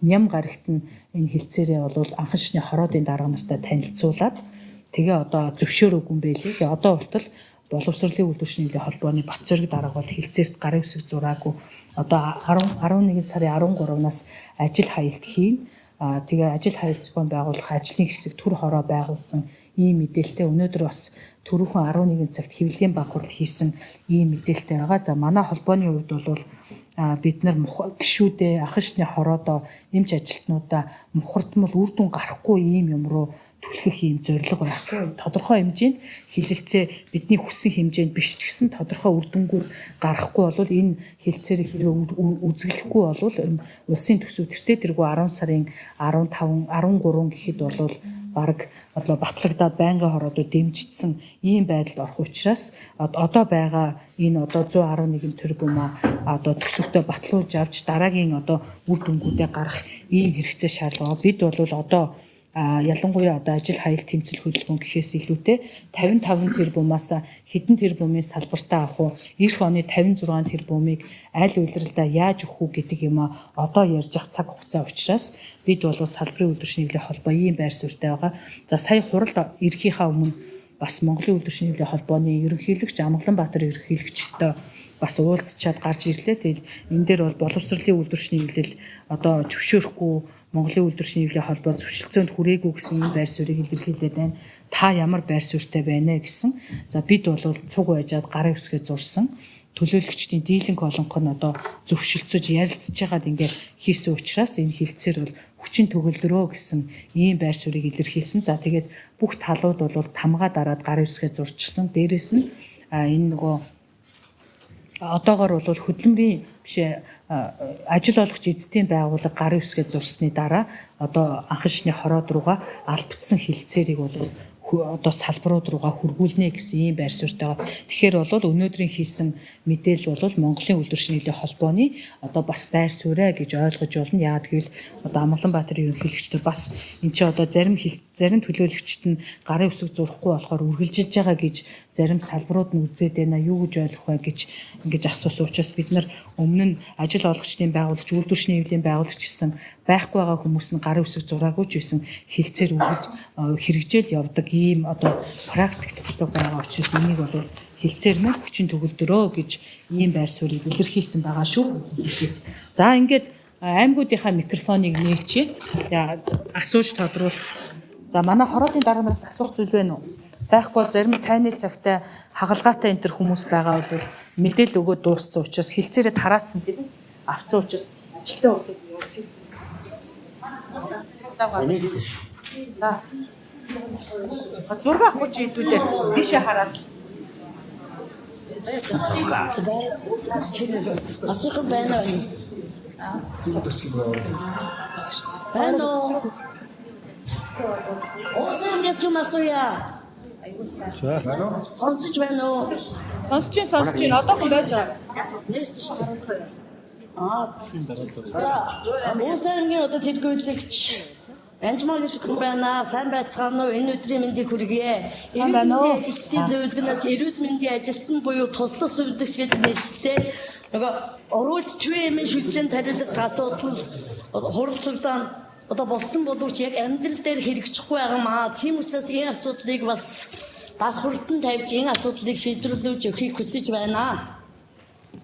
ням гарагт нь энэ хэлцээрээ бол анхан шатны хороодын дарга нартай танилцуулаад тэгээ одоо зөвшөөрөөгүй юм байлээ. Тэгээ одоо болтол боловсролын үйлдвэршний нийгмийн холбооны Батцөрг дарга бол хилцээрт гарын үсэг зураагүй одоо 11 сарын 13-наас ажил хаялт хийн. Тэгээ ажил хаялт зохион байгуулах ажлын хэсэг төр хороо байгуулсан ийм мэдээлэлтэй өнөөдөр бас түрүүхэн 11 цагт хэвлэлийн баг хурал хийсэн ийм мэдээлэлтэй байгаа. За манай холбооны хувьд бол бид нар гишүүдээ анхан шатны хороодоо эмч ажилтнуудаа мухардмал үр дүн гарахгүй ийм юм руу түлхэх ийм зорилго байхгүй. Тодорхой хэмжээнд хилэлцээ бидний хүссэн хэмжээнд биш ч гэсэн тодорхой үр дүнгээр гарахгүй бол энэ хилцээрийг хэрвээ үзэглэхгүй бол улсын төсөв тэртээ тэргүй 10 сарын 15 13 гэхэд бол бараг одоо батлагдаад байнгын хороодоо дэмжигдсэн ийм байдалд орох учраас одоо байгаа энэ одоо 111 тэрбум одоо төсөвтөө батлуулж авч дараагийн одоо үр дүнгуудээ гарах ийм хэрэгцээ шаардлага. Бид бол одоо ялангуяа одоо ажил хаялт тэмцэл хөдөлгөөн гэхээс илүүтэй 55 тэрбумаас хэдэн тэрбумын салбартаа авах уу, эх оны 56 тэрбумыг аль улиралдаа яаж өгөх үү гэдэг юм одоо ярьж явах цаг хугацаа учраас бид бол салбарын үйлдвэршний нийгмийн холбоо ийм байр суурьтай байгаа. За сая хуралд ирэхийнхаа өмнө бас Монголын үйлдвэршний нийгмийн холбооны ерөнхийлөгч Амгаланбаатар ерөнхийлөгчтэй бас уулзчаад гарч ирлээ. Тэгээд энэ дээр бол боловсролын үйлдвэршний нийгмэл одоо зөвшөөрөхгүй Монголын үйлдвэршний нийгмийн холбоо зөрчилцөөнд хүрээгүй гэсэн энэ байр суурийг илэрхийлээд байна. Та ямар байр суурьтай байна гэсэн. За бид бол цуг байжаад гарын үсгээ зурсан. Төлөөлөгчдийн дийлэнх олонх нь одоо зөвшөлдсөж ярилцж байгаад ингээд хийсэн учраас энэ хилцээр бол хүчин төгөлдрөө гэсэн ийм байр суурийг илэрхийлсэн. За тэгээд бүх талууд бол тамгаа дараад гарын үсгээ зурчихсан. Дээрээс нь энэ нөгөө одоогор бол хөдөлмөрийн биш ажил олгогч эзэдийн байгууллага гарын үсгээ зурсны дараа одоо анхан шатны хороод руугаа албацсан хилцээрийг бол одоо салбарууд руугаа хүргүүлнэ гэсэн ийм байр суурьтай байгаа. Тэгэхээр бол өнөөдрийн хийсэн мэдээлэл бол Монголын үйлдвэршний нийгмийн холбооны одоо бас байр сууриа гэж ойлгож болно. Яагаад гэвэл одоо Амгаланбаатар ерөнхийлөгчдөр бас энэ чи одоо зарим төлөөлөгчд нь гарын үсэг зурхгүй болохоор үргэлжилж байгаа гэж зарим салбарууд нь үзээд байна. Юу гэж ойлгох вэ гэж ингэж асуусан учраас бид нар өмнө нь ажил олгогчдын байгуулагч, үйлдвэршний нийгмийн байгуулагч гэсэн байхгүй байгаа хүмүүс нь гарын үсэг зураагүй ч байсан хилцээр үргэлж хэрэгжээл явдаг ийм одоо практик туршлага байгаа учраас энийг бол хилцээр мөн хүчин төгөлдрөө гэж ийм байр суурийг илэрхийлсэн байгаа шүү. За ингээд аймагуудынхаа микрофоныг нээчээ. Асууж тодруулах. За манай хороодын дараанараас асуух зүйл байна уу? Байхгүй зарим цайны цагтай хагалгаатай энэ төр хүмүүс байгаа бол мэдээлэл өгөөд дууссан учраас хилцээрээ тараацсан тийм ээ. Авцсан учраас ажилтаа усууд явж байна. За. Зураг авах чи хэдүүлээ. Тийшээ хараад. Асуух байна уу? Байна уу? Уусан гэж юм асууя. Сонсож байна уу? Сонсож байна. Одоохон байж байгаа. Нэрсэн шүү дээ. Уусан одоо тэргүүлэгч Анжмаа гэдэг хүн байна. Сайн байцгаана уу? Энэ өдрийн мэндийг хүргье. Сайн байна уу? Ажилчдын зөвлөгнөөс эрүүл мэндийн ажилтан буюу туслах зөвлөгч гэдэг нэршлээр нөгөө оруулж түвэмэн шүлжээнд тариулах асуудал хурал цуглаан одоо болсон боловч яг амьдрал дээр хэрэгжихгүй байгаа маа. Тийм учраас энэ асуудлыг бас давхартан тавьж энэ асуудлыг шийдвэрлэж өгөхийг хүсэж байна.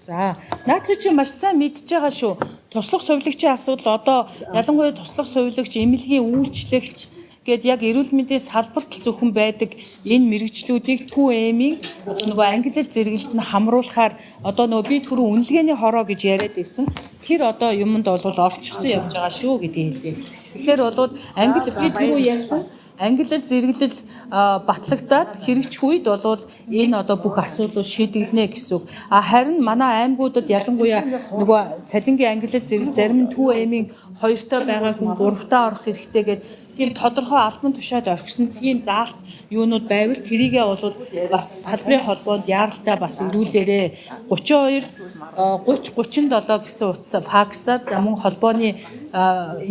За, наадах чи маш сайн мэдж байгаа шүү. Туслах сувилагчийн асуудал одоо ялангуяа туслах сувилагч, эмнэлгийн үйлчлэгч гээд яг эрүүл мэндийн салбарт л зөвхөн байдаг энэ мэрэгчлүүдийг 2M-ийн одоо нөгөө ангилал зэрэгэлд нь хамруулахаар одоо нөгөө би түрүү үнэлгээний хороо гэж яриад байсан. Тэр одоо юмд бол орчихсон явж байгаа шүү гэдгийг хэлье. Тэгэхээр бол ангил би түрүү ярьсан ангилал зэрэглэл батлагдаад хэрэгжих үед бол энэ одоо бүх асуудлууд шийдэгдэнэ гэсэн үг. А харин манай аймагуудад ялангуяа нөгөө цалингийн ангилал зэрэг зарим нь 2M-ийн 2-той байгаа хүн 3-таа орох хэрэгтэй гээд тийм тодорхой албан тушаад орхисон тийм заалт юунууд байвал тэрийгээ бол бас салбарын холбоонд яаралтай бас ирүүлээрээ 32 30 37 гэсэн утас факсаар за мөн холбооны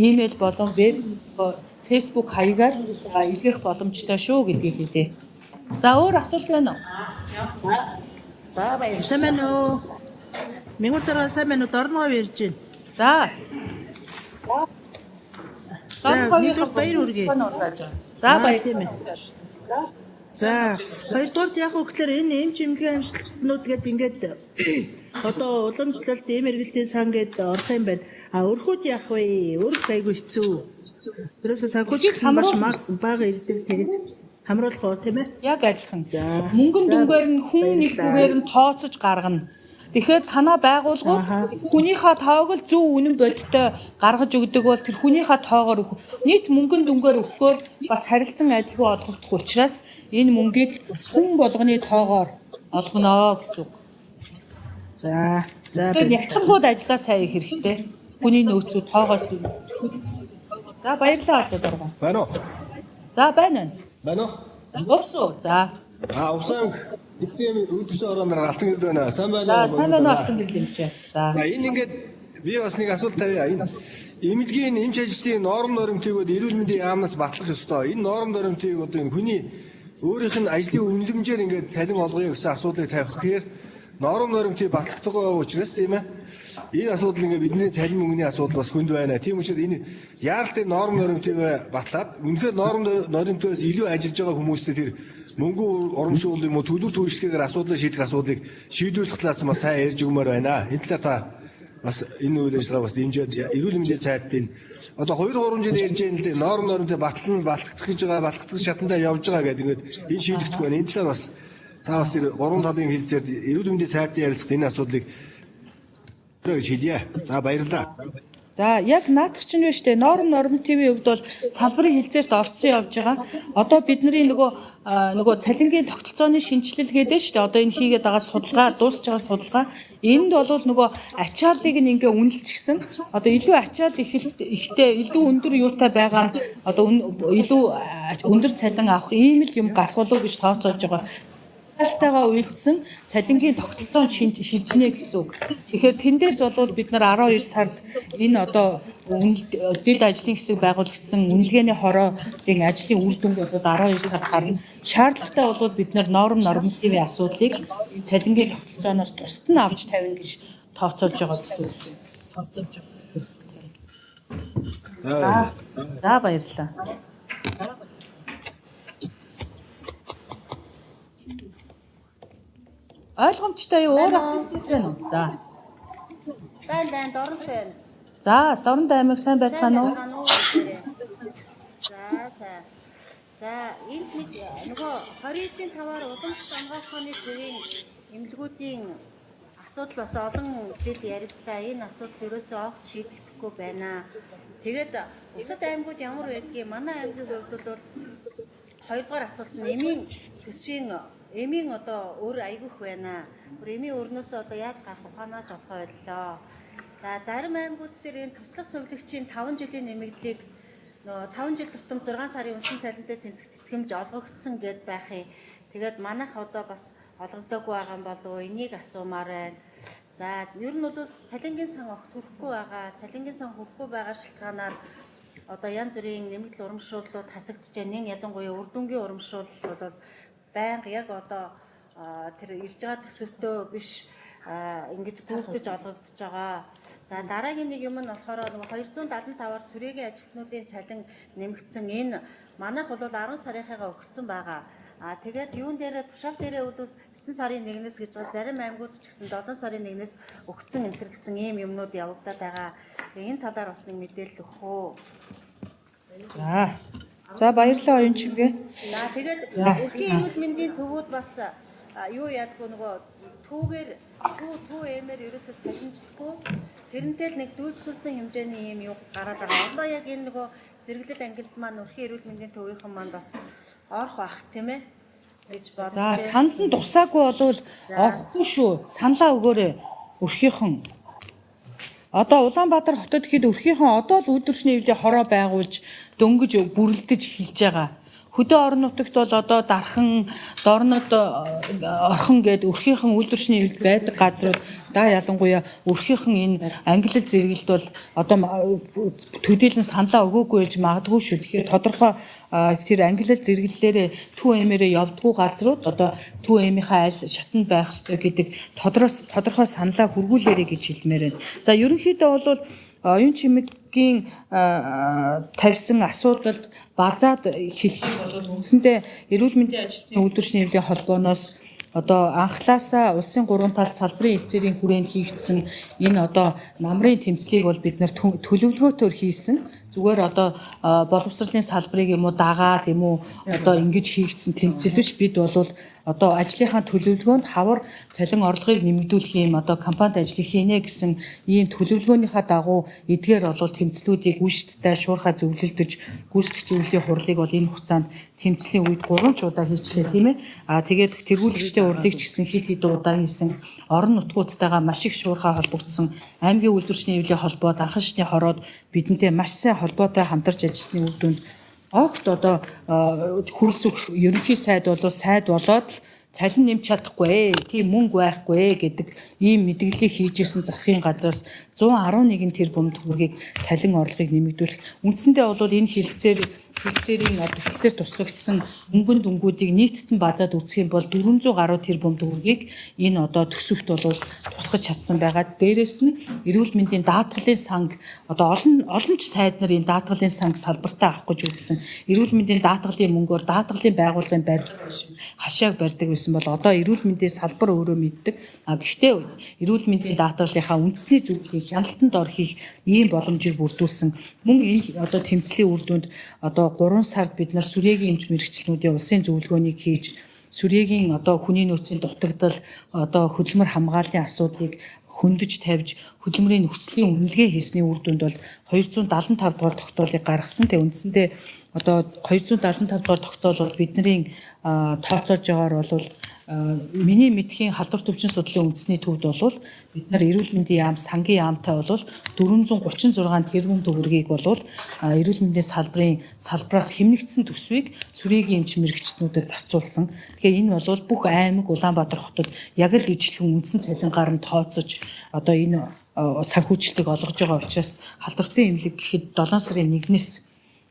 имэйл болон веб Facebook хаягаар илгээх боломжтой шүү гэдгийг хэлье. За өөр асуулт байна уу? За баярлалаа. Сайн байна уу? Мянган дараа сайн байна уу? Дорногов ярьж байна. За. За, нэгдүгээр баяр хүргэе. За баяр. Тийм ээ. За, хоёрдугаарт яг уу гэхээр энэ эмч эмнэлгийн амжилтнууд гээд ингээд одоо уламжлалт эм эргэлтийн сан гээд орох юм байна. А өрхүүд яах вэ? Өрх айгүй хэцүү. Тэрээс санхүүжилт маш бага ирдэг, тэгээд хамруулах уу, тийм ээ? Яг адилхан. За. Мөнгөн дүнгээр нь хүн нэгдүгээр нь тооцож гаргана. Тэгэхээр танаа байгууллагууд хүнийхээ тоог л зөв үнэн бодиттой гаргаж өгдөг бол тэр хүнийхээ тоогоор нийт мөнгөн дүнгээр өгөхөөр бас харилцан адилгүй олгогдох учраас энэ мөнгийг хүн болгоны тоогоор олгоно гэсэн үг. За. За. Тэгэхээр нягтлангууд ажиллаа сайн хийх хэрэгтэй. Хүний нөөцүүд тоогоос зөв. За, баярлалаа, Азад оргон. Байна уу? За, байна. Байна уу? Увсуу. За. А увсан нэгдсэн юм үүдсэн орооноор Алтан гэрэл байна. Сайн байна уу? За, сайн байна уу, Алтан гэрэл эмчээ. За. За, энэ ингээд би бас нэг асуулт тавья. Энэ эмнэлгийн эмч ажилтны норм нормтыг эрүүл мэндийн яамнаас батлах ёстой. Энэ норм нормтыг одоо энэ хүний өөрийнх нь ажлын үнэлэмжээр ингээд цалин олгоё гэсэн асуудлыг тавих гэхээр норм нормтыг батлагдахгүй байгаа учраас, тийм ээ. Энэ асуудал ингээд бидний цалин мөнгөний асуудал бас хүнд байна. Тийм учраас энэ яаралтай норм нормтыг батлаад үнэхээр норм нормтоос илүү ажиллаж байгаа хүмүүстэй тэр мөнгө урамшуул юм уу төлөв түвшлэгээр асуудлыг шийдэх асуудлыг шийдвэрлэх талаас бас сайн ярьж өгмөр байна. Энэ талаар та бас энэ үйл ажиллагаа бас дэмжиж эрүүл мэндийн сайдын одоо 2 3 жил ярьж байгаа л дээ, норм нормтой батлан батлагдах гэж байгаа, батлагдах шатандаа явж байгаа гэдэг ингээд энэ шийдэгдэх байна. Энэ талаар бас та бас тэр гурван талын хэлцээр эрүүл мэндийн сайдын ярилцлагад энэ асуудлыг гэж хэлье. За, баярлалаа. За, яг наадах чинь биш үү? Норм нормативын хувьд бол салбарын хилцээрт орцсон явж байгаа. Одоо бидний нөгөө цалингийн тогтолцооны шинэчлэл гэдэг шүү дээ. Одоо энэ хийгээд байгаа судалгаа, дуусч байгаа судалгаа. Энд бол нөгөө ачааллыг нь ингээ үнэлчихсэн. Одоо илүү ачаал ихтэй, илүү өндөр юутай байгаа нь одоо илүү өндөр цалин авах ийм л юм гарах болов гэж тооцоолж байгаа. Талтайгаа уялдсан цалингийн тогтолцоо шилжинэ гэсэн үг. Тэгэхээр тэндээс болвол бид нар 12 сард энэ одоо дэд ажлын хэсэг байгуулагдсан үнэлгээний хороодын ажлын үр дүнг бол 12 сард гарна. Шаардлагатай болвол бид нар норм нормативын асуудлыг энэ цалингийн тогтолцооноос тусад нь авч тавина гэж тооцоолж байгаа гэсэн үг. Тооцоолж байгаа. За, баярлалаа. Ойлгомжтой юу? Өөр асуух зүйл байна уу? За. Байна байна, Дорнот байна. За, Дорнот аймаг сайн байцгаана уу? За, за. За, энд нэг нөгөө 29-ийн 5-аар уламжлалт онгойлгооны төвийн эмнэлгүүдийн асуудал бас олон жил яригдлаа. Энэ асуудал ерөөсөө огт шийдэгдэхгүй байна. Тэгээд бусад аймагуд ямар байдгийг, манай аймгийн хувьд бол хоёрдугаар асуулт нь эмийн төсвийн эмийн одоо өр айгүйх байна. Бүр эмийн өрнөөсөө одоо яаж гарах ухаанаач олохоо боллоо. За, зарим аймагуд дээр энэ туслах сувилагчийн 5 жилийн нэмэгдлийг нөгөө 5 жил тутам 6 сарын үндсэн цалинтай тэнцэх тэтгэмж олгогдсон гэд байх юм. Тэгээд манайх одоо бас олгогдоогүй байгаа юм болов уу? Энийг асуумаар байна. За, ер нь бол цалингийн сан огт хүрэхгүй байгаа. Цалингийн сан хүрэхгүй байгаа шалтгаанаар одоо янз бүрийн нэмэгдэл урамшууллууд хасагдчихэв. Нэн ялангуяа үр дүнгийн урамшуулал бол байнга яг одоо тэр ирж байгаа төсөвтөө биш ингэж гүйтгэж олгогдож байгаа. За, дараагийн нэг юм нь болохоор нөгөө 275-аар сүрэгийн ажилтнуудын цалин нэмэгдсэн. Энэ манайх бол 10 сарынхаагаа өгсөн байгаа. А тэгээд юун дээрээ тушаал дээрээ бол 9 сарын 1-ээс гэж байгаа. Зарим аймагуд ч гэсэн 7 сарын 1-ээс өгсөн энэ төр гэсэн ийм юмнууд явагдаад байгаа. Тэгээ энэ талаар бас нэг мэдээлэл өгөх үү. За. За, баярлалаа, оюун чимгээ. За, тэгээд өрхийн эрүүл мэндийн төвүүд бас юу яадгүй нөгөө түүгээр түү эмээр ерөөсөө цалинждаггүй. Тэрнтэй л нэг дүйцүүлсэн хэмжээний ийм юу гараад байгаа. Одоо яг энэ нөгөө зэрэглэл ангилд маань өрхийн эрүүл мэндийн төвийнхэн маань бас орох бах, тийм ээ гэж бодлоо. За, санал нь тусаагүй болвол орохгүй шүү. Саналаа өгөөрэй өрхийнхэн. Одоо Улаанбаатар хотод гэхэд өрхийнхэн одоо л үйлдвэрчний эвлээ хороо байгуулж дөнгөж бүрлдэж эхэлж байгаа. Хөдөө орон нутагт бол одоо Дархан, Дорнод, Орхон гээд өрхийнхэн үйлдвэрчний эвлэл байдаг газрууд да ялангуяа өрхийнхэн энэ ангилал зэрэгэлд бол одоо төдийлөн саналаа өгөөгүй байж магадгүй шүү. Тэгэхээр тодорхой тэр ангилал зэрэглэлээрээ төв эмээрээ явдггүй газрууд одоо төв эмийнхээ аль шатанд байх ёстой гэдэг тодорхой саналаа хүргүүлээрэй гэж хэлмээр байна. За, ерөнхийдөө бол Оюун чимэгийн тавьсан асуудалд базаад хэлэх юм бол үндсэндээ эрүүл мэндийн ажилтны үйлдвэрчний эвлийн холбооноос одоо анхлаасаа улсын гурван талд салбарын хэлцээрийн хүрээнд хийгдсэн энэ одоо намрын тэмцлийг бол бид нар төлөвлөгөөтөөр хийсэн. Зүгээр одоо боловсролын салбарыг юм уу дагаад юм уу одоо ингэж хийгдсэн тэмцэл биш. Бид бол одоо ажлынхаа төлөвлөгөөнд хавар цалин орлогыг нэмэгдүүлэх юм одоо компанид ажлыг хийнэ гэсэн ийм төлөвлөгөөнийхөө дагуу эдгээр бол тэмцлүүдийг үйлчлэлтэй шуурхай зөвлөлдөж гүйцэтгэх зөвлөлийн хурлыг бол энэ хугацаанд тэмцлийн үед 3 ч удаа хийчлээ, тийм ээ. А тэгээд тэргүүлэгчдийн хурлыг ч гэсэн хэд хэд удаа хийсэн. Орон нутгуудтайгаа маш их шуурхай холбогдсон. Аймгийн үйлдвэрчний эвлийн холбоод анхан шатны хороод бидэнтэй маш сайн холбоотой хамтарч ажилласны үр дүнд огт одоо хөрсөх ерөнхий сайд болоо сайд болоод л цалин нэмж чадахгүй, тийм мөнгө байхгүй гэдэг ийм мэдээллийг хийж ирсэн засгийн газраас 111 тэрбум төгрөгийг цалин орлогыг нэмэгдүүлэх. Үндсэндээ бол энэ хэлцээрийн одоо хэлцээр тусгагдсан мөнгөн дүнгуудыг нийтд нь базаад үзэх юм бол 400 гаруй тэрбум төгрөгийг энэ одоо төсөвт бол тусгаж чадсан байгаа. Дээрээс нь эрүүл мэндийн даатгалын санг одоо олон ч сайд нар энэ даатгалын санг салбартаа авах гэж үзсэн. Эрүүл мэндийн даатгалын мөнгөөр даатгалын байгууллагын барилга хашааг барьдаг байсан бол одоо эрүүл мэндийн салбар өөрөө мэддэг. А гэхдээ эрүүл мэндийн даатгалынхаа үндэсний зөвлөлийн хяналтанд ор хийх ийм боломжийг бүрдүүлсэн. Мөн энэ одоо тэмцлийн үр дүнд одоо 3 сард бид нар сүрээгийн эмч мэргэжилтнүүдийн улсын зөвлөгөөнийг хийж сүрээгийн одоо хүний нөөцийн дутагдал одоо хөдөлмөр хамгааллын асуудлыг хөндөж тавьж хөдөлмөрийн нөхцөлийн үнэлгээ хийсний үр дүнд бол 275 дугаар тогтоолыг гаргасан. Тэгээ үндсэндээ одоо 275 дугаар тогтоол бол бидний тооцоож байгаагаар бол миний мэдхийн халдвар төвчин судлалын үндэсний төвд бол бид нар эрүүл мэндийн яам сангийн яамтай бол 436 тэрбум төгрөгийг бол эрүүл мэндийн салбарын салбараас хэмнэгдсэн төсвийг сүрээгийн эмч мэргэжилтнүүдэд зарцуулсан. Тэгэхээр энэ бол бүх аймаг Улаанбаатар хотод яг л ижилхэн үндсэн цалингаар нь тооцож одоо энэ санхүүжилтийг олгож байгаа учраас халдвартай эмнэлэг гэхэд 7 сарын 1-ээс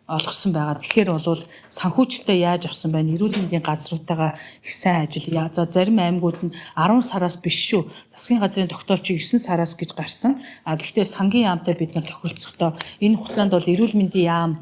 олгосон байгаа. Тэгэхээр бол санхүүжилтээ яаж авсан байна? Эрүүл мэндийн газруудтайгаа их сайн ажил. За зарим аймагуд нь 10 сараас биш шүү. Засгийн газрын тогтоолчийг 9 сараас гэж гарсан. А гэхдээ сангийн яамтай бид нар тохиролцохдоо энэ хугацаанд бол эрүүл мэндийн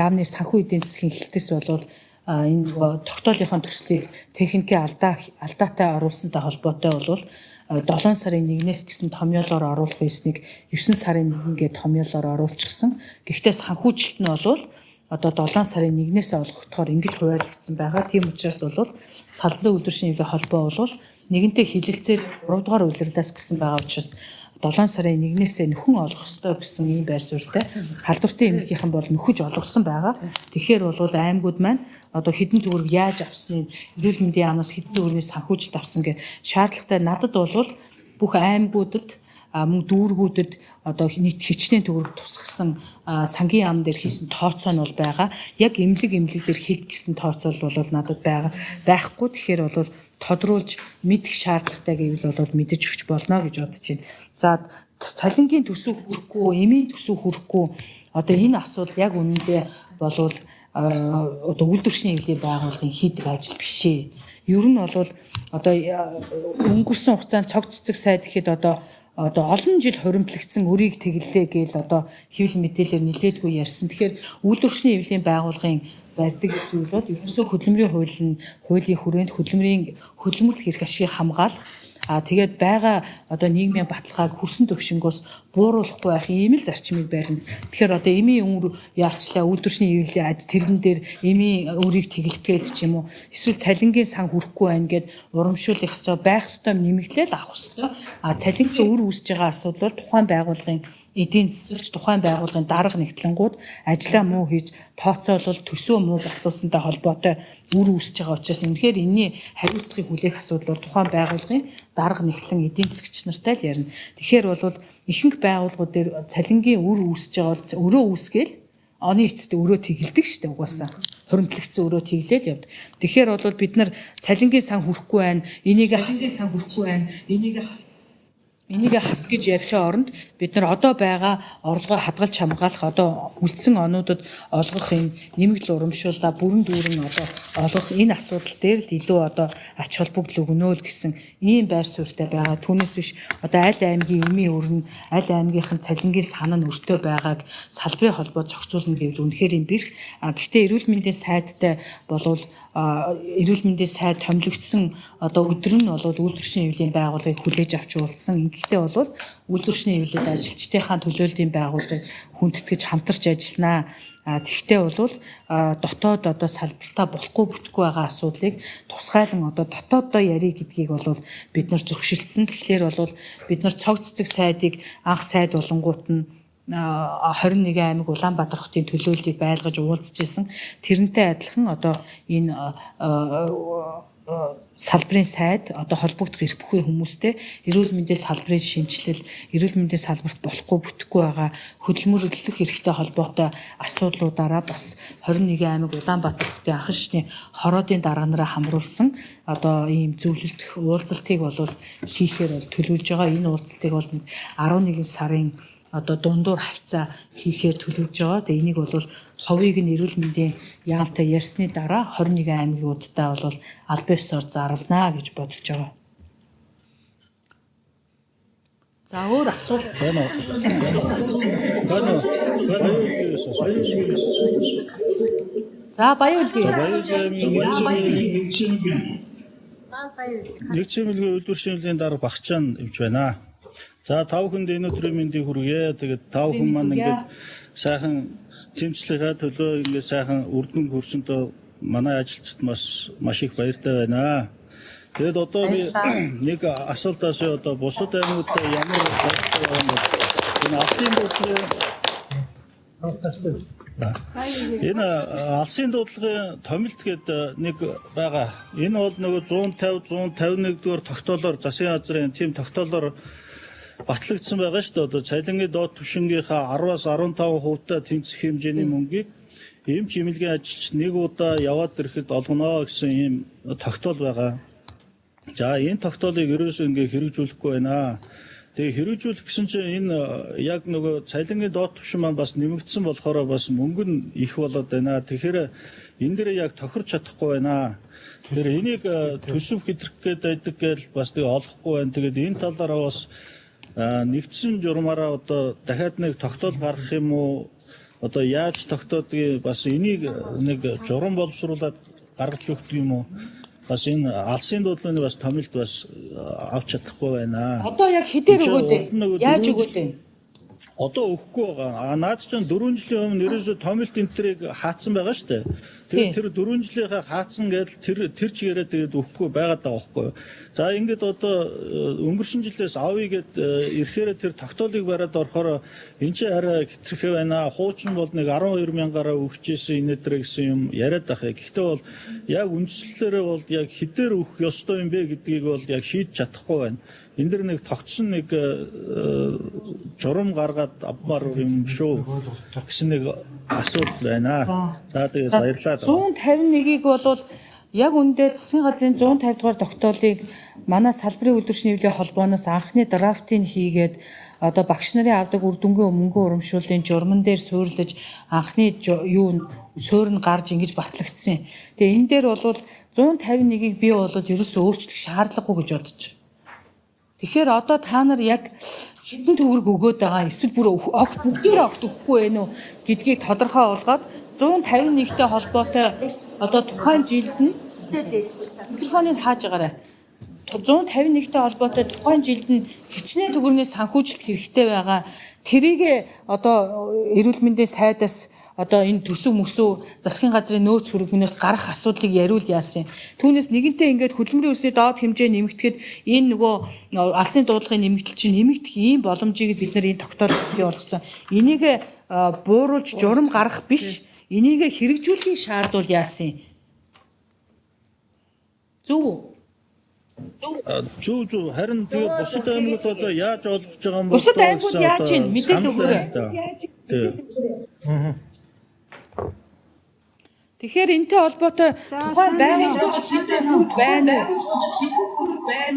яамны санхүү эдийн засгийн хэлтэс бол энэ тогтоолынхон төслийг техникийн алдаатай оруулсантай холбоотой бол 7 сарын 1-ээс гэсэн томьёолоор оруулах байсныг 9 сарын 1-гээ томьёолоор оруулчихсан. Гэхдээ санхүүжилт нь бол одоо 7 сарын 1-ээс олгогдохоор ингэж хуваарлагдсан байгаа. Тийм учраас бол салбарын үйлдвэрчний эвлийн холбоо бол нэгэнтээ хилэлцээр 3 дугаар улирлаас гэсэн байгаа учраас 7 сарын 1-ээс нөхөн олгох ёстой гэсэн ийм байр суурьтай халдвартай эмнэлгийнхэн бол нөхөж олгосон байгаа. Тэгэхээр бол аймагуд маань одоо хэдэн төгрөг яаж авсныг эрүүл мэндийн яамнаас хэдэн төгрөгийн санхүүжилт авсан гэх шаардлагатай. Надад бол бүх аймагуудад мөн дүүргүүдэд одоо нийт хичнээн төгрөг тусгасан сангийн яам дээр хийсэн тооцоо нь бол байгаа. Яг эмнэлэг дээр хэд гэсэн тооцоол бол надад байгаа байхгүй. Тэгэхээр бол тодруулж мэдэх шаардлагатай гэвэл бол мэдэж өгч болно гэж бодож байна. За цалингийн төсөв хүрэхгүй, эмийн төсөв хүрэхгүй одоо энэ асуудал яг үнэндээ болвол одоо үйлдвэрчний эвлийн байгууллагын хийдэг ажил биш ээ. Ер нь бол одоо өнгөрсөн хугацаанд цог цэцэг сайд гэхэд одоо олон жил хуримтлагдсан өрийг тэглэлээ гээл одоо хэвлэл мэдээлэлээр нэлээдгүй ярьсан. Тэгэхээр үйлдвэрчний эвлийн байгууллагын барьдаг зүйл бол ерөөсөө хөдөлмөрийн хууль нь хуулийн хүрээнд хөдөлмөрлөх эрх ашигыг хамгаалах. А тэгээд байгаа одоо нийгмийн баталгааг хөрсөн төвшнгөөс бууруулахгүй байх ийм л зарчмыг барина. Тэгэхээр одоо эмийн өнгөр яарчлаа үйлдвэрчний эвлийн аж тэрэн дээр эмийн өрийг тэглэх гээд ч юм уу эсвэл цалингийн сан хүрэхгүй байна гэд урамшуулах ёстой байх ёстой нэмэгдлэл авах ёстой. А цалингийн өр үүсэж байгаа асуудал бол тухайн байгууллагын эдийн засагч тухайн байгууллагын дарга нэгтлэнгууд ажлаа муу хийж тооцоолол төсөө муу батлуулсантай холбоотой үр үүсэж байгаа учраас үнэхээр энэний хариуцлагыг хүлээх асуудал бол тухайн байгууллагын дарга нэгтлэн эдийн засагч нартай л ярина. Тэгэхээр бол ихэнх байгууллагууд дээр цалингийн үр үүсэж байгаа бол өрөө үүсгээл оны эцэст өрөө тэгэлдэг шүү дээ угаасаа. Хуримтлагцсан өрөө тэглээл явд. Тэгэхээр бол бид нар цалингийн сан хүрэхгүй байна. Энийг цалингийн сан хүрэхгүй байна. Энийг Энийг хас гэж ярихын оронд бид нар одоо байгаа орлогоо хадгалж хамгаалах, одоо үлдсэн онуудад олгох энэ нэмэгдэл урамшууллаа бүрэн дүүрэн одоо олгох энэ асуудал дээр л илүү одоо ач холбогдол өгнө л гэсэн ийм байр суурьтай байгаа. Түүнээс биш одоо аль аймгийн эмийн өрн, аль аймгийнх нь цалингийн сан нь өртөө байгааг салбарын холбоо зохицуулна гэвэл үнэхээр юм бэрх. А гэхдээ эрүүл мэндийн сайдтай болвол эрүүл мэндийн сайд томилогдсон одоо өдөр нь бол үйлдвэршин хэвлэлийн байгууллагыг хүлээж авч уулзсан. Ингэхдээ бол үйлдвэршин хэвлэл ажилчдынхаа төлөөллийн байгууллагыг хүндэтгэж хамтарч ажилланаа. Тэгвэл бол дотоод одоо салбартаа болохгүй бүтэхгүй байгаа асуудлыг тусгайлан одоо дотооддоо ярих гэдгийг бол бид нар зөвшөлдсөн. Тэгэхээр бол бид нар цог цэцэг сайдыг анх сайд болонгууд нь 21 аймаг Улаанбаатар хотын төлөөллийг байлгаж уулзж исэн. Тэрнтэй адилхан одоо энэ салбарын сайд одоо холбогдох эрх бүхий хүмүүстэй эрүүл мэндийн салбарын шинжилэл, эрүүл мэндийн салбарт болохгүй бүтэхгүй байгаа хөдөлмөрлөх эрхтэй холбоотой асуудлуудаараа бас 21 аймаг Улаанбаатар хотын анхан шатны хороодын дарга нараа хамруулсан одоо ийм зөвлөлт уулзалтыг бол хийхээр бол төлөвлөж байгаа. Энэ уулзалтыг бол 11 сарын одоо дундуур хавцаа хийхээр төлөвлөж байгаа. Тэгээ энийг бол ховыг нь эрүүл мэндийн яамтай ярьсны дараа 21 аймагуудтай бол аль биесээр зарлана гэж бодож байгаа. За өөр асуулт. За Баян-Үлгийн. Нэгдсэн эмнэлгийн үйлдвэршин хэвлэлийн дарга Багчаан эмч байна. За та бүхэнд энэ өдрийн мэндийг хүргье. Тэгээд та бүхэн маань ингээд сайхан тэмцлийнхаа төлөө ингээд сайхан үр дүн хүрсэндээ манай ажилчид бас маш их баяртай байна. Тэгээд одоо би нэг асуулт асууя. Одоо бусад аймагуудад ямар байдалтай байгаа юм бэ? Энэ алсын дуудлагын энэ алсын дуудлагын томилт гэдэг нэг байгаа. Энэ бол нөгөө 150 151 дугаар тогтоолоор засгийн газрын тийм тогтоолоор батлагдсан байгаа шүү дээ. Одоо цалингийн доод түвшингийнхаа 10-аас 15% тэнцэх хэмжээний мөнгийг эмч эмнэлгийн ажилч нэг удаа яваад ирэхэд олгоно гэсэн ийм тогтоол байгаа. За энэ тогтоолыг ерөөсөө ингээ хэрэгжүүлэхгүй байна. Тэгээ хэрэгжүүлэх гэсэн чинь энэ яг нөгөө цалингийн доод түвшин маань бас нэмэгдсэн болохоор бас мөнгө нь их болоод байна. Тэгэхээр энэ дээр яг тохирч чадахгүй байна. Тэгэхээр энийг төсөв хэтрэх гээд байдаг гэж бас тэгээ олохгүй байна. Тэгээд энэ талаараа бас нэгдсэн журмаараа одоо дахиад нэг тогтоол гаргах юм уу? Одоо яаж тогтоодгийг бас энийг нэг журам боловсруулад гаргаж өгдөг юм уу? Бас энэ алсын дуудлагын бас томилт бас авч чадахгүй байна. Одоо яг хэдээр өгөөд вэ? Яаж өгөөд вэ? Одоо өгөхгүй байгаа. А наад чинь 4 жилийн өмнө ерөөсөө томилт энтрийг хаацсан байгаа шүү дээ. Тэгээд тэр 4 жилийнхаа хаацсан гэдэл тэр чигээрээ тэгээд өгөхгүй байгаад байгаа байхгүй юу. За ингээд одоо өнгөрсөн жилээс авъя гэд ирэхээр тэр тогтоолыг бариад орохоор эн чинь арай хэтэрхий байна. Хуучин бол нэг 12 мянгаараа өгчээсэн энэ тэр гэсэн юм яриад байх. Гэхдээ бол яг үндслээрээ бол яг хэдээр өгөх ёстой юм бэ гэдгийг бол яг шийдэж чадахгүй байна. Энэ дэр нэг тогтсон нэг журам гаргаад авмаар юм шүү гэсэн нэг асуудал байна. За тэгээд баярлалаа. 151-ийг бол яг үндэ засгийн газрын 150 дугаар тогтоолыг манай салбарын үйлдвэршин хэвлэлийн холбооноос анхны драфтыг хийгээд одоо багш нарын авдаг үр дүнгийн мөнгөн урамшууллын журман дээр суурлаж анхны юу суурь нь гарч ингэж батлагдсан. Тэгээ энэ дээр бол 151-ийг би бол ерөөсөө өөрчлөх шаардлагагүй гэж бодож байна. Тэгэхээр одоо та нар яг хэдэн төгрөг өгөөд байгаа эсвэл бүр огт бүгдээр огт өгөхгүй байх уу гэдгийг тодорхой болгоод 151-тэй холбоотой одоо тухайн жилд нь микрофоныг хааж байгаарай. 151-тэй холбоотой тухайн жилд нь хичнээн төгрөгийн санхүүжилт хэрэгтэй байгаа. Тэрийг одоо эрүүл мэндийн сайдаас одоо энэ төсөв мөсөө засгийн газрын нөөц хөрөнгөнөөс гарах асуудлыг яриул яасан. Түүнээс нэгэнтээ ингээд хөдөлмөрийн өсний доод хэмжээ нэмэгдэхэд энэ нөгөө алсын дуудлагын нэмэгдэл чинь нэмэгдэх ийм боломжийг бид нар энэ тогтоол бий болгосон. Энийг бууруулж журам гаргах биш, энийг хэрэгжүүлэхийг шаардвал яасан. Зөв үү? Зөв. Харин тэгээ бусад аймагуд одоо яаж олгож байгаа юм бэ? Бусад аймагуд яаж юм мэдээлэл өгөөрэй. Тий. Тэгэхээр энэтэй холбоотой тухайн байгууллагууд хэдэн төгрөг байна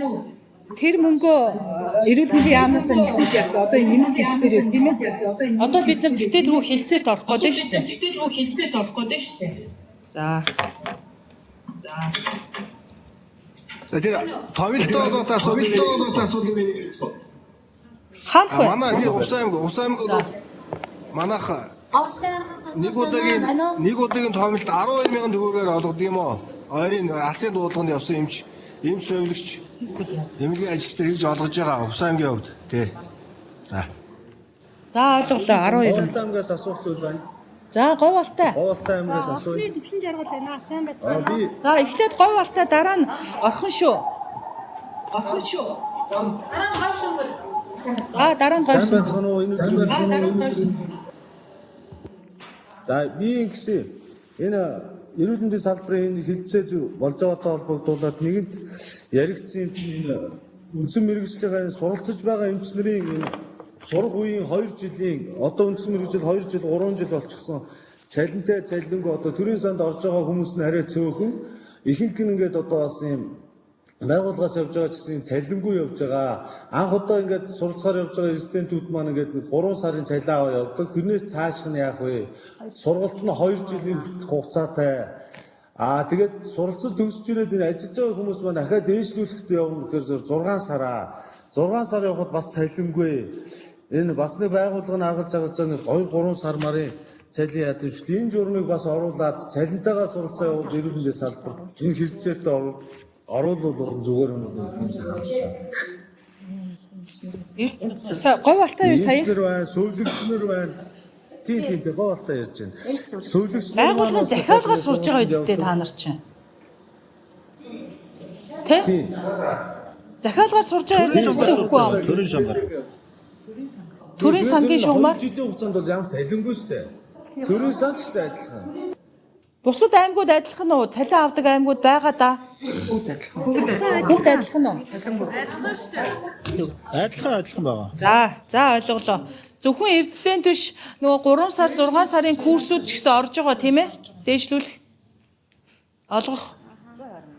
уу? Тэр мөнгөө эрүүл мэндийн яамнаас нэхүүл яасан. Одоо энэ нэмэлт хэлцээрээр тийм ээ. Одоо бид нар тэгтээлгүй хэлцээрт орох гэдэг шүү дээ. Тэгтээлгүй хэлцээрт орох гэдэг шүү дээ. За. За тэр томилтоо болоод асуудал би хаанх вэ? Манай би Увс аймаг бол манайх нэг удаагийн томилт 12,000 төгрөгөөр олгодог юм уу? Ойрын алсын дуудлаганд явсан эмч совилогч эмнэлгийн ажилчдаа хийж олгож байгаа Увс аймгийн хувьд тий. За. За ойлголоо 12. Говьалтай аймгаас асуух зүйл байна. За Говьалтай. Говьалтай аймгаас асууя. Төвшин жаргал байна. Сайн байцгаана. За эхлээд Говьалтай дараа нь орхон шүү. Орхон шүү. Дараа нь говь шүмэр. За дараа нь говь. Сайн байцгаана уу? Энэ За би ингэсэн энэ эрүүл мэндийн салбарын энэ хилцээ зүй болж байгаатай холбогдуулаад нэгэнт яригдсан юм чинь энэ үндсэн мэргэжлийн суралцж байгаа эмч нарын энэ сурах үеийн 2 жилийн одоо үндсэн мэргэжил 2 жил 3 жил болчихсон цалинтай цалингүй одоо төрийн санд орж байгаа хүмүүс нь арай цөөхөн ихэнх нь ингээд одоо бас юм байгууллагаас явж байгаа ч гэсэн цалингүй явж байгаа. Анх удаа ингээд суралцахаар явж байгаа резидентүүд маань ингээд 3 сарын цалин аваа явдаг. Тэрнээс цаашх нь яах вэ? Сургалт нь 2 жилийн хүртэлх хугацаатай. Аа тэгээд суралцал төгсөж ирээд энэ ажиллаж байгаа хүмүүс маань дахиад дээшлүүлэхэд явна гэхээр 6 сараа. 6 сар явхад бас цалингүй. Энэ бас нэг байгууллага нь аргалж аргалж байгаа нэг 2 3 сар марын цалин ядамжил. Энэ журмыг бас оруулаад цалинтайгаа суралцаа явуул эрүүл мэндийн салбар энэ хэлцээртэй оруулал зүгээр юм уу гэдэг юм санаа. Говьалтай юу сая? Эмчнэр байна, сувлагчнэр байна. Тийм тийм тийм Говьалтай ярьж байна. Сувлагчнэр байгууллагын захиалгаар сурж байгаа үсттэй та нар чинь. Тэ? Захиалгаар сурж байгаа юм үгүй үү? Төрийн сангаар. Төрийн сангийн шугамар жилийн хугацаанд бол ямар цалингүй шүү дээ. Төрийн сан ч гэсэн адилхан. Бусад аймагуд адилхан уу? Цалин авдаг аймагуд байгаа да. Бүгд адилхан. Бүгд адилхан уу? Адилхан шүү дээ. Адилхан байгаа. За ойлголоо. Зөвхөн эрдэлтэн төш нөгөө 3 сар 6 сарын курсүүд ч гэсэн орж байгаа тийм ээ? Дээшлүүлэх. Олгох.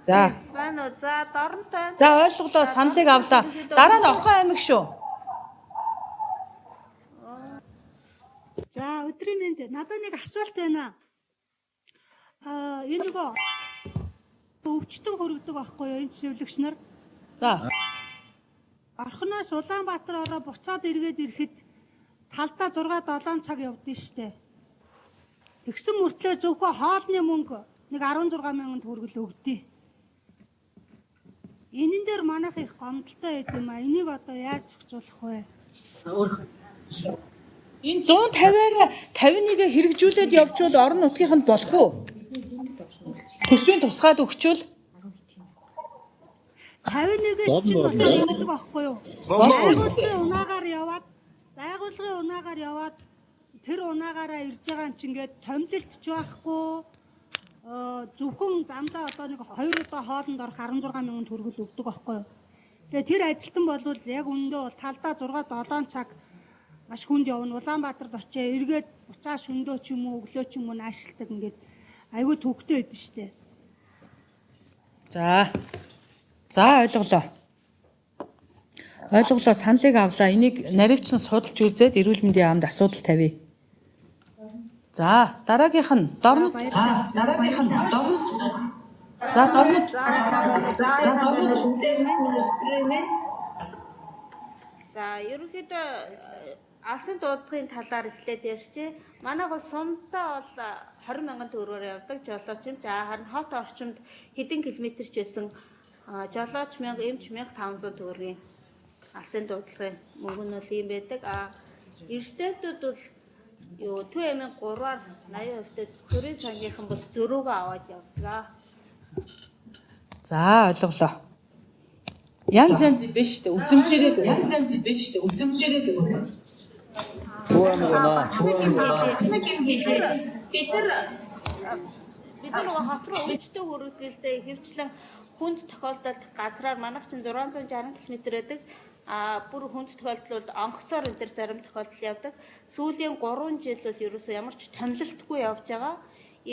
За. Байна уу? За доронтой. За ойлголоо, саналыг авлаа. Дараа нь Орхон аймаг шүү. За өдрийн мэнд надад нэг асуулт байна. Энэ нөгөө өвчтөн хөрөгдөг байхгүй юу энэ зөвлөгч нар? За. Орхоноос Улаанбаатар ороо буцаад эргээд ирэхэд талдаа 6 7 цаг явдсан штэ. Тэгсэн мөртлөө зөвхөн хоолны мөнгө нэг 16 мянган төгрөг л өгдөө. Энэн дээр манайх их гомдолтой байд юм а. Энийг одоо яаж зохицуулах вэ? Энэ 150-аар 51-гээ хэрэгжүүлээд явжвал орон нутгийнханд болох уу? Төсвийн тусгаад өгчвөл 51-ээс чинь болох байхгүй юу? Байгууллагын унаагаар яваад байгууллагын унаагаар яваад тэр унаагаараа ирж байгаа юм чинь ингээд томилолт ч байхгүй зөвхөн замдаа одоо нэг 2 удаа хоолнд орох 16 мянган төгрөг л өгдөг байхгүй юу? Тэгээ тэр ажилтан болвол яг үнэндээ бол талдаа 6 7 цаг маш хүнд явна. Улаанбаатарт очие эргээд буцаа шөндөө ч юм уу өглөө ч юм уу наашлдаг ингээд айгүй төвхтэй байдэн штэ. За. За ойлголоо. Ойлголоо, саналыг авлаа. Энийг наривчлан судалж үзээд эрүүл мэндийн яамд асуудал тавья. За, дараагийнх нь дорнод. Дараагийнх нь дорнод. За, дорнод. За, ерөнхийдөө алсын дуудлагын талаар эхлээд ярьчих. Манай гол сумдаа бол 20 мянган төгрөгөөр явдаг жолооч эмч. Харин хот орчимд хэдэн километр ч байсан жолооч 1000, эмч 1500 төгрөгийн алсын дуудлагын мөнгө нь бол ийм байдаг. Эрсдэлтүүд бол юу Төв аймгийн 3-аар 80% төрийн сангийнхан бол зөрөөгөө аваад явдаг. За, ойлголоо. Янз янз биш үү? Үзэмжээрээ л янз янз биш үү? Үзэмжээрээ л өгөх. Төв аймаг байна. Нэг юм хэлээ. Бид нар нөгөө хот руу өвчтөй хүргэлтэй ихэвчлэн хүнд тохиолдолд газраар манайх чинь 660 км байдаг. Бүр хүнд тохиолдол бол онгоцоор энэ төр зарим тохиолдол явдаг. Сүүлийн 3 жил бол ерөөсөө ямар ч томилолтгүй явж байгаа.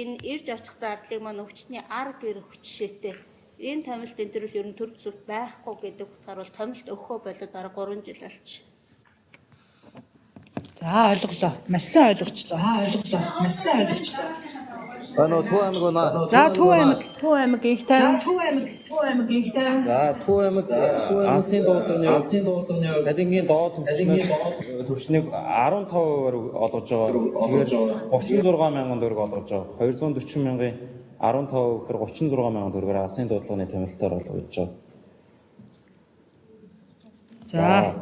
Энэ ирж очих зардлыг маань өвчтний ар гэр өгч жишээтэй Энэ томилт энэ төр ер нь төр төсөвт байхгүй гэдэг утгаар бол томилт өгөхөө болоод бараг 3 жил болчих. За ойлголоо. Маш сайн ойлгочлоо. Маш сайн ойлгочлоо. За нөгөө Төв аймаг байна. За Төв аймаг, Төв аймаг инх тайван. Төв аймаг, Төв аймаг инх тайван. За Төв аймаг алсын дуудлагын цалингийн доод түвшнийг 15%-аар олгож байгаа. Тэгэхээр 36 мянган төгрөг олгож байгаа. 240 мянган 15% гэхээр 36 мянган төгрөгөөр алсын дуудлагын томилтоор олгож байгаа. За.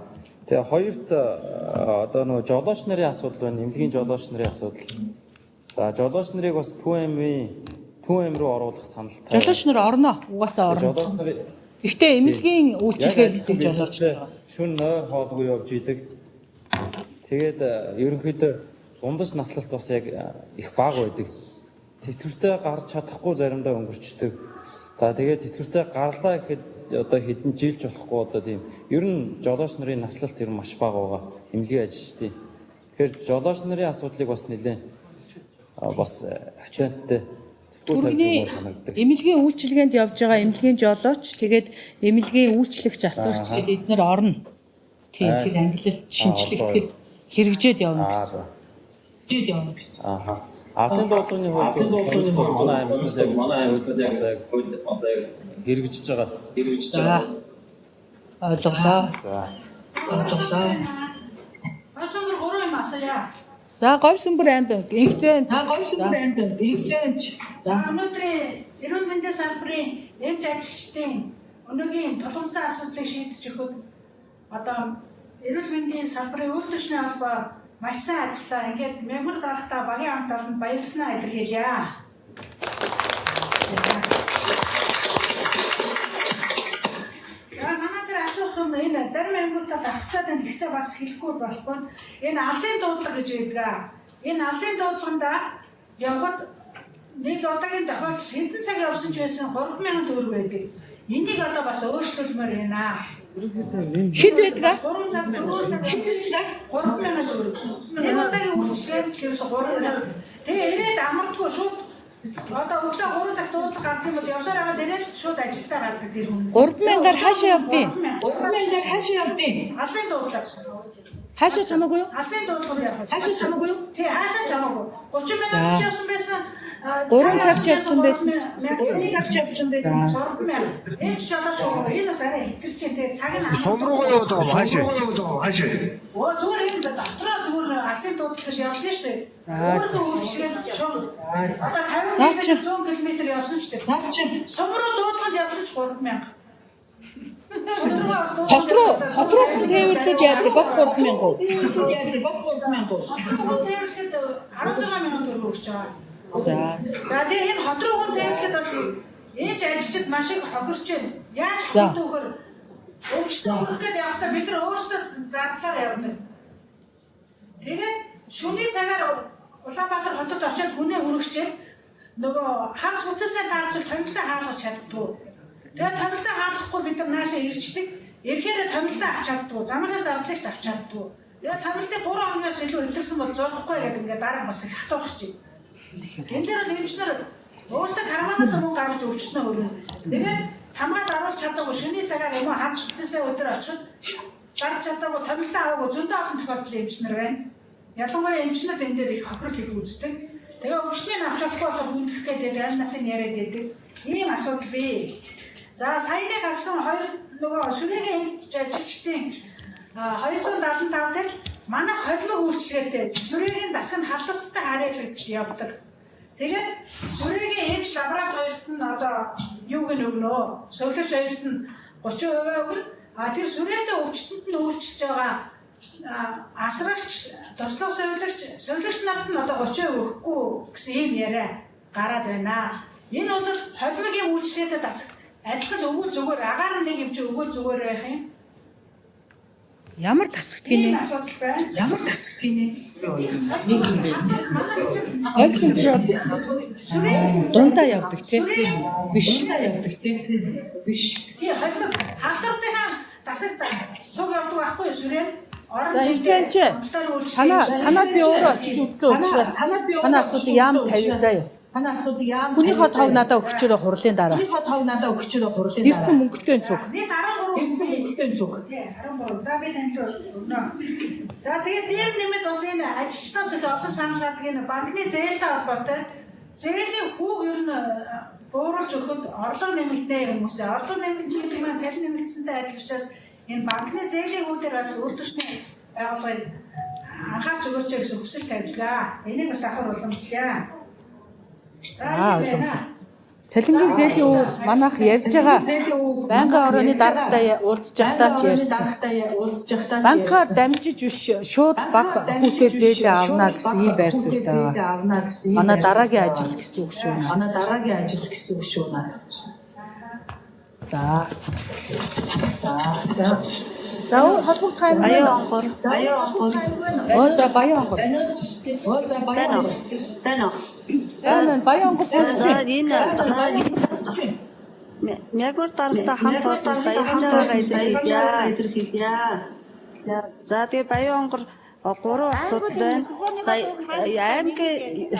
Тэгээ хоёрт одоо нөгөө жолооч нарын асуудал байна. Эмнэлгийн жолооч нарын асуудал. За жолооч нарыг бас Төв аймаг руу оруулах санал тавь. Жолооч нар орно. Угаасаа орно. Жолооч нар Гэхдээ эмнэлгийн үйлчилгээ хийдэг жолооч шүн нойр хоолгүй явж идэг. Тэгээд ерөнхийдөө дундаж наслалт бас яг их бага байдаг. Тэтгэвртэй гарч чадахгүй заримдаа өнгөрчдөг. За тэгээд тэтгэвртэй гарлаа гэхэд одоо хэдэн жилж болохгүй одоо тийм ер нь жолооч нарын наслалт ер нь маш бага байгаа. Эмнэлгийн ажилчдын. Тэгэхээр жолооч нарын асуудлыг бас нэлээд бас акценттэй Түргний эмнэлгийн үйлчилгээнд явж байгаа эмнэлгийн жолооч тэгээд эмнэлгийн үйлчлэгч асрагч гэдэг эднэр орно. Тийм тэр ангилалд шинжлэхэд хэрэгжээд явна гэсэн. Хэрэгжээд явна гэсэн. Ааха. Алсын дуудлагын хувьд манай аймагт яг одоо яг хэрэгжиж байгаа. Ойлголоо. За. Ойлголоо. Говьсүмбэр 3 юм асууя. За Говьсүмбэр аймаг инхтэй. За Говьсүмбэр аймаг инхтэй. За өнөөдрийн эрүүл мэндийн салбарын эмч ажилчдын өнөөгийн тулгымсан асуудлыг шийдэж өгөхөд одоо эрүүл мэндийн салбарын үйлдвэрчний холбоо маш сайн ажиллаа. Ингээд мягмар дарахтаа багийн хамт олонд баярласнаа илэрхийлье. За манай дээр асуух юм энэ зарим аймагуудад авцаад байна. Гэхдээ бас хэлэхгүй болохгүй. Энэ алсын дуудлага гэж байдаг. Энэ алсын дуудлаганда явхад нэг удаагийн тохиолдол хэдэн цаг явсан ч байсан 3000 төгрөг байдаг. Энийг одоо бас өөрчлөлмөр байна. Хэд байдаг? 3 цаг 4 цаг 3000 төгрөг. Нэг удаагийн үйлчлэл ерөөсө 3000. Тэгээ ирээд амардгүй шууд одоо өглөө 3 цаг дуудлага гардаг юм бол явсаар аваад ирээд шууд ажилдаа гардаг тэр хүн. 3000-аар хаашаа явдیں۔ 3000-аар хаашаа явдیں۔ Алсын дуудлага. Хаашаа чамаагүй юу? Алсын дуудлага явах. Хаашаа чамаагүй юу? Тий, хаашаа чамаагүй. 30 минут ч явсан байсан. 3 цаг ч явсан байсан. 3 цаг ч явсан байсан. 3000. Эмч жолооч уу. Энэ бас арай хэтэрч дээ. Тэг цаг нь Сум руугаа яваад байгаа юм хаашаа? Өө зүгээр энэ дотроо зүгээр алсын дуудлага гэж явдаг шүү дээ. Өөрөө үйлчлээд шууд. Одоо 50 100 км явсан ч дээ. Сум руу дуудлагад явсан ч 3000. Хот руу хүн тээвэрлээд яадаг бас 3000 уу? Бас 3000 уу? Хот руу хүн тээвэрлэхэд 16000 төгрөг өгч байгаа. За. За тэгээ энэ хот руу хүн тээвэрлэхэд бас ээж ажилчид маш их хохирч байна. Яаж хохирдог вөхөр өвчтөн хүрэх гээд явцаа бид нар өөрсдөө зардлаар явдаг. Тэгээд шөнийн цагаар Улаанбаатар хотод очиод хүнээ хүргэчээд нөгөө хагас бүтээсээ таарчвал томилтой хаалгаж чаддгүй. Тэгээд томилтой хаалгахгүй бид нар наашаа ирчдэг. Ирэхээр томилтой авч чаддгүй. Замын зардлыг ч авч чаддгүй. Тэгээд томилтыг 3 хоногоос илүү хэвлэрсэн бол зурхгүй гэдэг ингээд дараа бас их хатуурах чинь. Энэ дээр бол эмчнэр өөрсдөө карманаас мөнгө гаргаж өвчтнөө өрнө. Тэгээд тамгаа даруулж чадаагүй шөнийн цагаар юм уу хагас бүтээсээ өдөр очиход дарж чадаагүй томилтой аваагүй зөндөө олон тохиолдол эмчнэр байна. Ялангуяа эмчнэр энэ дээр их хохирол их үздэг. Тэгээ өвчнийг авч болохгүй болохоор хүндрэх гэдэг амь насын яриад байдаг. Ийм асуудал бий. За саяны гарсан хоёр нөгөө сүрэгийн эмч ажилчдын 275 дээр манай холимог үйлчилгээтэй сүрэгийн дасаг нь халдвартай харьяалагдж явдаг. Тэгээд сүрэгийн эмч лаборатори хоёрт нь одоо юуг нь өгнө. Сувилагч хоёрт нь 30% өгнө. А тэр сүрээтэй өвчтөнд нь үйлчилж байгаа асрагч, туслах сувилагч, сувилагч нарт нь одоо 30% өгөхгүй гэсэн ийм яриа гараад байна. Энэ бол холимогийн үйлчилгээтэй дасаг адилхан өгвөл зүгээр агаар нэг юм чи өгвөл зүгээр байх юм. Ямар тасагт гинэ? Асуудал байна. Ямар тасагт гинэ? Говьсүмбэр бол дундаа явдаг тий. Биш. Явдаг тий. Биш. Тий холимог халдвартынхаа дасагт цуг явдаг байхгүй сүрээ. За ихтэй чи танаа би өөрөө очиж үзсэн учраас танаа асуудлыг яам тавья заяа. Танай асуултыг яам Хүнийхээ тоог надад өгчөөрэй хурлын дараа. Хүнийхээ тоог надад өгчөөрэй хурлын дараа. Ирсэн мөнгөтэй цуг. Би 13 Ирсэн мөнгөтэй цуг. Тий, 13. За би танил өгнө. За тэгээд дээр нэмээд бас энэ ажилчнаас их олон санал гардаг энэ банкны зээлтэй холбоотой. Зээлийн хүүг ер нь бууруулж өгөхөд орлого нэмэгдэнэ хүмүүсээ. Орлого нэмэгдэх гэдэг маань цалин нэмэгдсэнтэй адил учраас энэ банкны зээлийн хүү дээр бас үйлдвэрчний байгууллагыг анхаарч өгөөч гэсэн хүсэл тавьдаг. Энийг бас давхар уламжлая. За уламжлал. Цалингийн зээлийн үе манайх ярьж байгаа байнгын орооны даргатай уулзж байхдаа ч ярьсан. Банкаар дамжиж биш шууд баг хүүтэй зээлээ авна гэсэн ийм байр суурьтай байгаа. Манай дараагийн ажил гэсэн үг шүү. Манай дараагийн ажил гэсэн үг шүү. За. За. За. За өөр холбогдох аймаг Баян онгор. Баян онгор. Оо за Баян онгор. Оо за Баян онгор. Байна уу? Байна Баян онгор сонсч байна. Энэ Мягмар даргатай хамт олон баярлж байгаагаа илэрхийлье. За тэгээ Баян онгор 3 асуудал байна. За аймгийн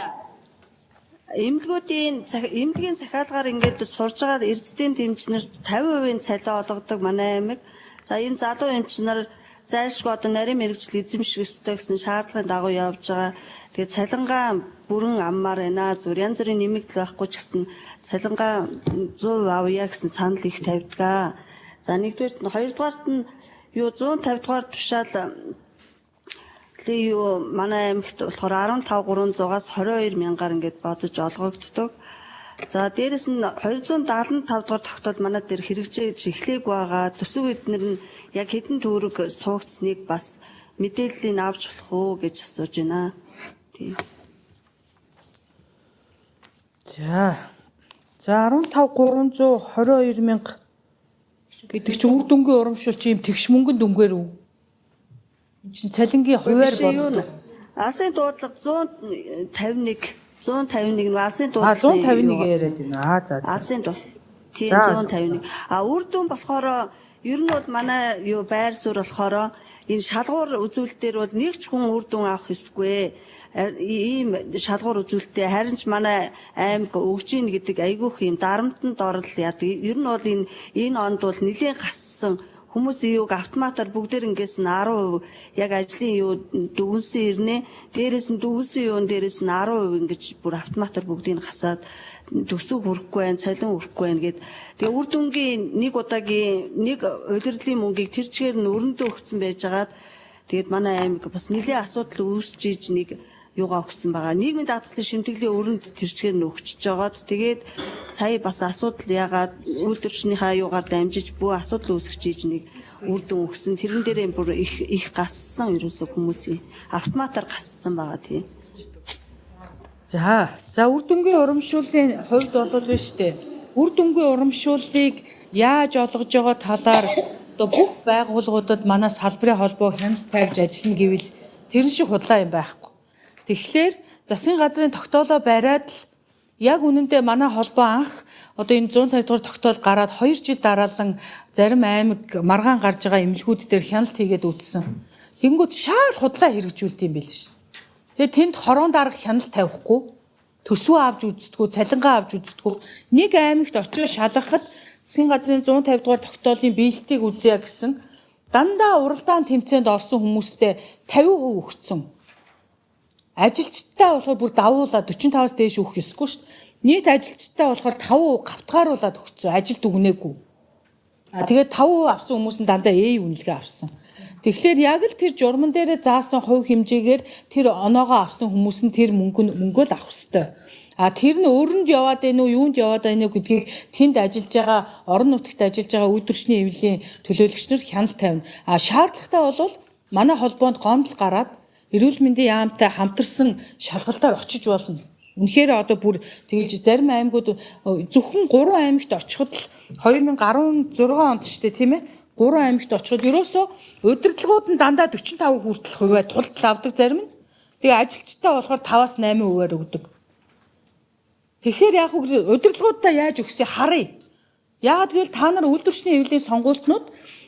эмнэлгүүдийн эмнэлгийн захиалгаар ингээд сурж байгаа эрдэстийн тэмчнэрт 50% цалин олгодог манай аймаг. За энэ залуу эмч нар зайлшгүй одоо нарийн мэргэжил эзэмших ёстой гэсэн шаардлагын дагуу явж байгаа. Тэгээ цалингаа бүрэн аммаар байна. Зүгээр янз бүрийн нэмэгдэл байхгүй ч гэсэн цалингаа 100% авъя гэсэн санал их тавьдаг. За нэгдүгээрт нь, хоёрдугаарт нь юу 150 дугаар тушаал юу манай аймагт болохоор 15,300-аас 22 мянгаар ингээд бодож олгогддог. За дээрэс нь 275 дугаар тогтоол манай дээр хэрэгжиж эхлэегүй байгаа. Төсөв эднэр нь яг хэдэн төгрөг суугдсныг бас мэдээллийг авч болох уу гэж асууж байна. Тийм. За. За 15,322 мянга гэдэг чинь үр дүнгийн урамшуул чи юм тэгш мөнгөнд дүнгээр үү? Энд чинь цалингийн хувиар болно. Алсын дуудлага 151 151 нэг алсын дуудлага. 151 яриад байна. Аа за. Алсын дуу. Тийм 151. А үр дүн болохоор ер нь бол манай юу байр суурь болохоор энэ шалгуур үзүүлэлтээр бол нэг ч хүн үр дүн авах ёсгүй. Ийм шалгуур үзүүлэлтээ харин ч манай аймаг өгж ийн гэдэг айгүйх юм дарамтанд орол яадаг. Ер нь бол энэ онд бол нэлээд гассан хүмүүсийн юуг автоматар бүгдээр ингээс нь 10% яг ажлын юу дүгнсэн ирнэ. Дээрээс нь дүгнсэн юун дээрээс нь 10% ингэж бүр автоматар бүгдийг хасаад төсөв хүрэхгүй байна, цалин хүрэхгүй байна гэд. Тэгээ үр дүнгийн нэг удаагийн нэг улирлын мөнгийг тэр чигээр нь өрөндөө өгсөн байжгаад тэгээд манай аймаг бас нэлээд асуудал үүсч иж нэг юугаа өгсөн байгаа. Нийгмийн даатгалын шимтгэлийн өрөнд тэр чигээр нь өгчөж жагаад тэгээд сая бас асуудал яагаад үйлдвэрчнийхаа юугаар дамжиж бүх асуудал үүсгэж иж нэг үр дүн өгсөн. Тэрэн дээрээ бүр их их гассан ерөөсөө хүмүүсийн автоматар гасцсан байгаа тийм. За, за үр дүнгийн урамшууллын хувьд бол биш үү? Үр дүнгийн урамшууллыг яаж олгож байгаа талаар одоо бүх байгууллагуудад манай салбарын холбоо хяналт тавьж ажиллана гэвэл тэрэн шиг худлаа юм байхгүй. Тэгэхээр засгийн газрын тогтоолоо бариад л яг үнэндээ манай холбоо анх одоо энэ 150 дугаар тогтоол гараад 2 жил дараалан зарим аймаг маргаан гарч байгаа эмнэлгүүд дээр хяналт хийгээд үзсэн. Тэгэнгүүт шаал худлаа хэрэгжүүлдэг юм байл ш. Тэгээ тэнд хорон дарга хяналт тавихгүй, төсвөө авч үздэггүй, цалингаа авч үздэггүй. Нэг аймагт очиж шалгахад засгийн газрын 150 дугаар тогтоолын биелэлтийг үзье гэсэн дандаа уралдаан тэмцээнд орсон хүмүүстэй 50% өгцөн. Ажилчдаа болохоор бүр давуулаад 45-аас дээш өгөх ёсгүй шүү дээ. Нийт ажилчдаа болохоор 5% гавтгааруулад өгцөн, ажилд өгнөөгүй. А тэгээд 5% авсан хүмүүс нь дандаа ээ үнэлгээ авсан. Тэгэхээр яг л тэр журман дээрээ заасан хувь хэмжээгээр тэр оноогоо авсан хүмүүс нь тэр мөнгөө л авах ёстой. А тэр нь өрөнд яваад байна уу, юунд яваад байна уу гэдгийг тэнд ажиллаж байгаа, орон нутагт ажиллаж байгаа үйлдвэрчний эвлийн төлөөлөгч нар хяналт тавина. А шаардлагатай бол манай холбоонд гомдол гараад эрүүл мэндийн яамтай хамтарсан шалгалтаар очиж болно. Үнэхээр одоо бүр тэгж зарим аймагуд зөвхөн 3 аймагт очиход л 2016 онд ч тийм ээ 3 аймагт очиход ерөөсөө удирдлагууд нь дандаа 45 хүртэл хувиа тултал авдаг зарим нь. Тэгээ ажилчтай болохоор 5-аас 8%-аар өгдөг. Тэгэхээр яг удирдлагуудаа яаж өгсөй харъя. Яагаад гэвэл та нар үйлдвэрчний эвлийн сонгуультнууд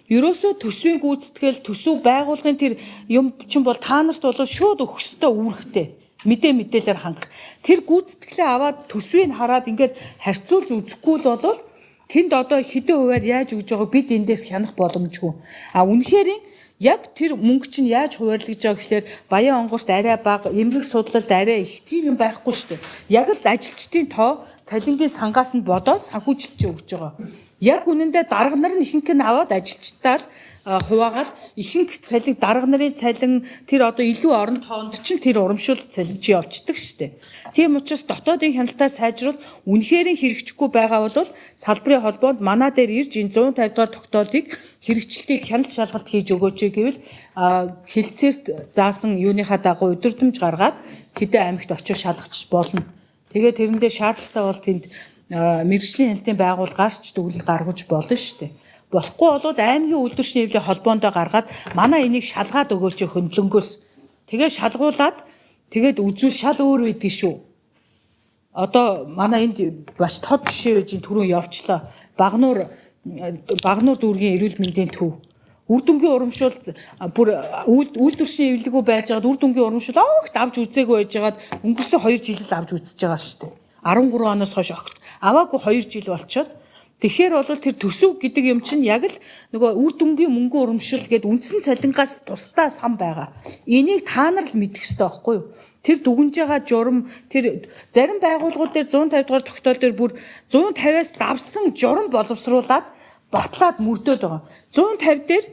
ерөөсөө төсвийн гүйцэтгэл, төсөв байгуулгын тэр юм чинь бол та нарт бол шууд өгөх ёстой үүрэгтэй. Мэдээлэлээр хангах. Тэр гүйцэтгэлээ аваад төсвийг хараад ингээд харьцуулж үзэхгүй л бол тэнд одоо хэдэн хувиар яаж өгж байгааг бид эндээс хянах боломжгүй. А үнэхээр яг тэр мөнгө чинь яаж хуваарлаж байгаа гэхээр Баян онгорт арай бага, эмгэг судлалд арай их тийм юм байхгүй шүү дээ. Яг л ажилчдын тоо цалингийн сангаас нь бодоод санхүүжилт өгж байгаа. Яг үнэндээ дарга нар нь ихэнх нь аваад ажилчдаа л хуваагаад ихэнх цалин дарга нарын цалин тэр одоо илүү орон тоонд чинь тэр урамшуул цалин чи явцдаг шүү дээ. Тийм учраас дотоодын хяналтаа сайжруул үнэхээр хэрэгжихгүй байгаа бол салбарын холбоонд манай дээр ирж энэ 150 дугаар тогтоолыг хэрэгжилтийг хяналт шалгалт хийж өгөөч гэвэл хилцээрт заасан юуныхаа дагуу өдөрдмж гаргаад хэдэн аймагт очиж шалгачих болно. Тэгээ тэрэндээ шаардлагатай бол тэнд мэргэжлийн хяналтын байгууллагаас ч дүгнэлт гаргаж болно шүү дээ. Болохгүй болоод аймгийн үйлдвэрчний хэвлэлийн холбоондоо гаргаад манай энийг шалгаад өгөөч хөндлөнгөөс. Тэгээ шалгуулад тэгээд үзүүл шал өөр байдгийг шүү. Одоо манай энд маш тод жишээ байж түрүүн явчлаа. Багнуур дүүргийн эрүүл мэндийн төв. Үр дүнгийн урамшуул бүр үйлдвэрчний эвлэгүү байжгаад үр дүнгийн урамшуул огт авч үзээгүй байжгаад өнгөрсөн 2 жил л авч үзэж байгаа шүү дээ. 13 оноос хойш огт аваагүй 2 жил болчоод. Тэгэхээр бол тэр төсөв гэдэг юм чинь яг л нөгөө үр дүнгийн мөнгөн урамшил гээд үндсэн цалингаас тусдаа сан байгаа. Энийг та нар л мэдэх ёстой байхгүй юу? Тэр дүгнж байгаа журам тэр зарим байгууллагууд дээр 150 дугаар тогтоол дээр бүр 150-аас давсан журам боловсруулад батлаад мөрдөөд байгаа. 150 дээр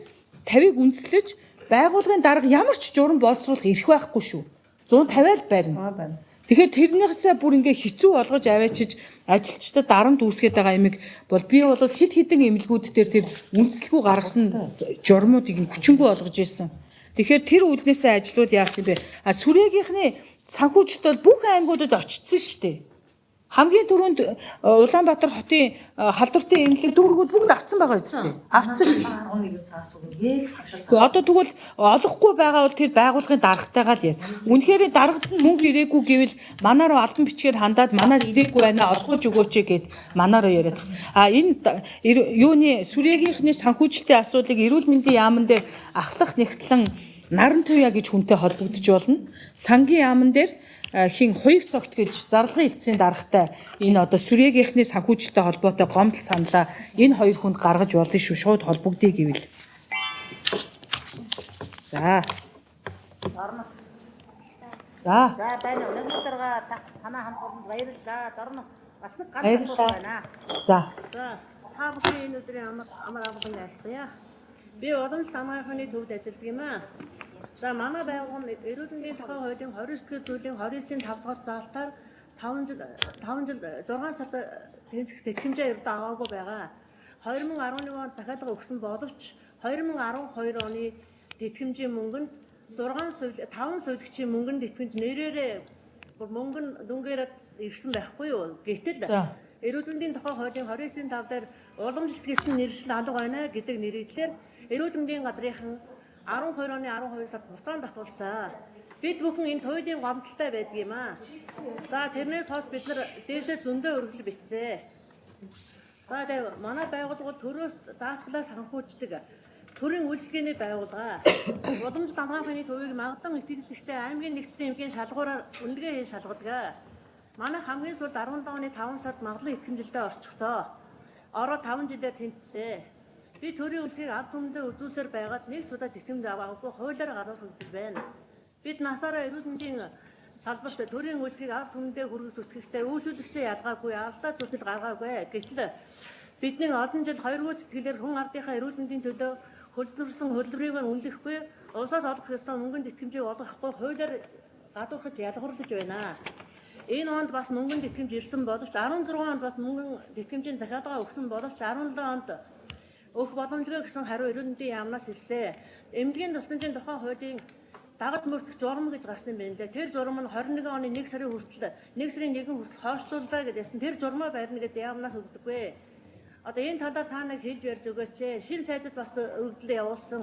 50-ыг үндэслэж байгууллагын дарга ямар ч журам боловсруулах эрх байхгүй шүү. 150 л барина. Тэгэхээр тэрнийхсээ бүр ингээ хэцүү болгож аваачиж ажилчдад дарамт үүсгээд байгаа юмыг бол би бол хэд хэдэн эмнэлгүүд дээр тэр үндслгүй гаргасан журмуудыг хүчингү болгож ирсэн. Тэгэхээр тэр үүднээсээ ажлууд яасан бэ? А сүрээгийнхний санхүүжилт бол бүх аймагуудад очсон шүү дээ. Хамгийн түрүүнд Улаанбаатар хотын халдвартын эмнэлэг дүүргүүд бүгд авцсан байгаа үстэй. Авцсан шүү. Одоо тэгвэл олохгүй байгаа бол тэр байгууллагын даргатайгаа л яар. Үнэхээр даргад нь мөнгө ирээгүй гэвэл манаа руу албан бичгээр хандаад манаар ирээгүй байна олгож өгөөч гэд манаа руу яриад. А энэ юуны сүрээгийнхний санхүүжилтийн асуудлыг эрүүл мэндийн яамн дээр ахлах нэгтлэн Наран Туяа гэж хүнтэй холбогдож болно. Сангийн яамн дээр хин хуйг цогт гэж зарлагын элтсийн даргатай энэ одоо сүрээгийнхний санхүүжилттэй холбоотой гомдол саналаа энэ хоёр хүнд гаргаж болно шүү. Шууд холбогдъё гэвэл. За. За. За байна. Өнөөдөр танаа хамт олонд баярлалаа. Дорно. Бас нэг ганц асуулт байна. За. За. Та бүхэн энэ өдрийн амар амгалан айлтгая. Би уламжлалт хамгаалахын төвд ажилладаг юм аа. За манай байгууллага нь эрүүл мэндийн тухай хуулийн 29 дэх зүйлийн 29-ийн 5 дугаар заалтаар 5 жил 6 сард тэнцэх тэтгэмжээ ердөө аваагүй байгаа. 2011 онд захиалга өгсөн боловч 2012 оны тэтгэмжийн мөнгөнд 5 сувилагчийн мөнгөнд тэтгэмж нэрээрээ бүр мөнгө нь дүнгээрээ ирсэн байхгүй юу? Гэтэл эрүүл мэндийн тухай хуулийн 29-ийн 5 дээр уламжлалт гэсэн нэршил алга байна гэдэг нэрийдлэр эрүүл мэндийн газрынхан 12 оны 12 сард буцаан татуулсан. Бид бүхэн энэ туйлын гомдолтой байдаг юм аа. За тэрнээс хойш бид нар дээшээ зөндөө өргөл бичсэн. За тэгээ манай байгууллага бол төрөөс даатгалаа санхүүждэг төрийн үйлчилгээний байгууллага. Уламжлалт хамгаалахын төвийг магадлан итгэлэгтэй аймгийн нэгдсэн эмнэлгийн шалгуураар үнэлгээ хийж шалгадаг. Манай хамгийн сүүлд 17 оны 5 сард магадлан итгэмжилтэд орчихсоо. Ороо 5 жилээр тэнцсэн. Би төрийн үйлчлэгийг ард түмэндээ үзүүлсээр байгаад нэг ч удаа тэтгэмж аваагүй хуулиар гаргаж өгдөж байна. Бид насаараа эрүүл мэндийн салбарт төрийн үйлчлэгийг ард түмэндээ хүргэх зүтгэхдээ үйлчлүүлэгчээ ялгаагүй, алдаа зөрчил гаргаагүй. Гэтэл бидний олон жил хоёргүй сэтгэлээр хүн ардынхаа эрүүл мэндийн төлөө хөлдөрсөн хөдөлмөрийг үнэлэхгүй, улсаас олох ёстой мөнгөнд тэтгэмжийг олгохгүй хуулиар гадуурхаж ялгуурлаж байна. Энэ онд бас мөнгөнд тэтгэмж ирсэн боловч 16 онд бас мөнгөн тэтгэмжийн захиалга өгсөн боловч 17 онд өгөх боломжгүй гэсэн хариу эрүүл мэндийн яамнаас ирсэн. Эмнэлгийн тусламжийн тухай хуулийн дагаж мөрдөх журам гэж гарсан юм байна лээ. Тэр журам нь 21 оны 1 сарын хүртэл 1 сарын 1 хүртэл хойшлууллаа гэдээсэн. Тэр журмаа барьна гэдээ яамнаас өгдөггүй. Одоо энэ талаар та нэг хэлж ярьж өгөөч. Шинэ сайдад бас өргөдлөө явуулсан.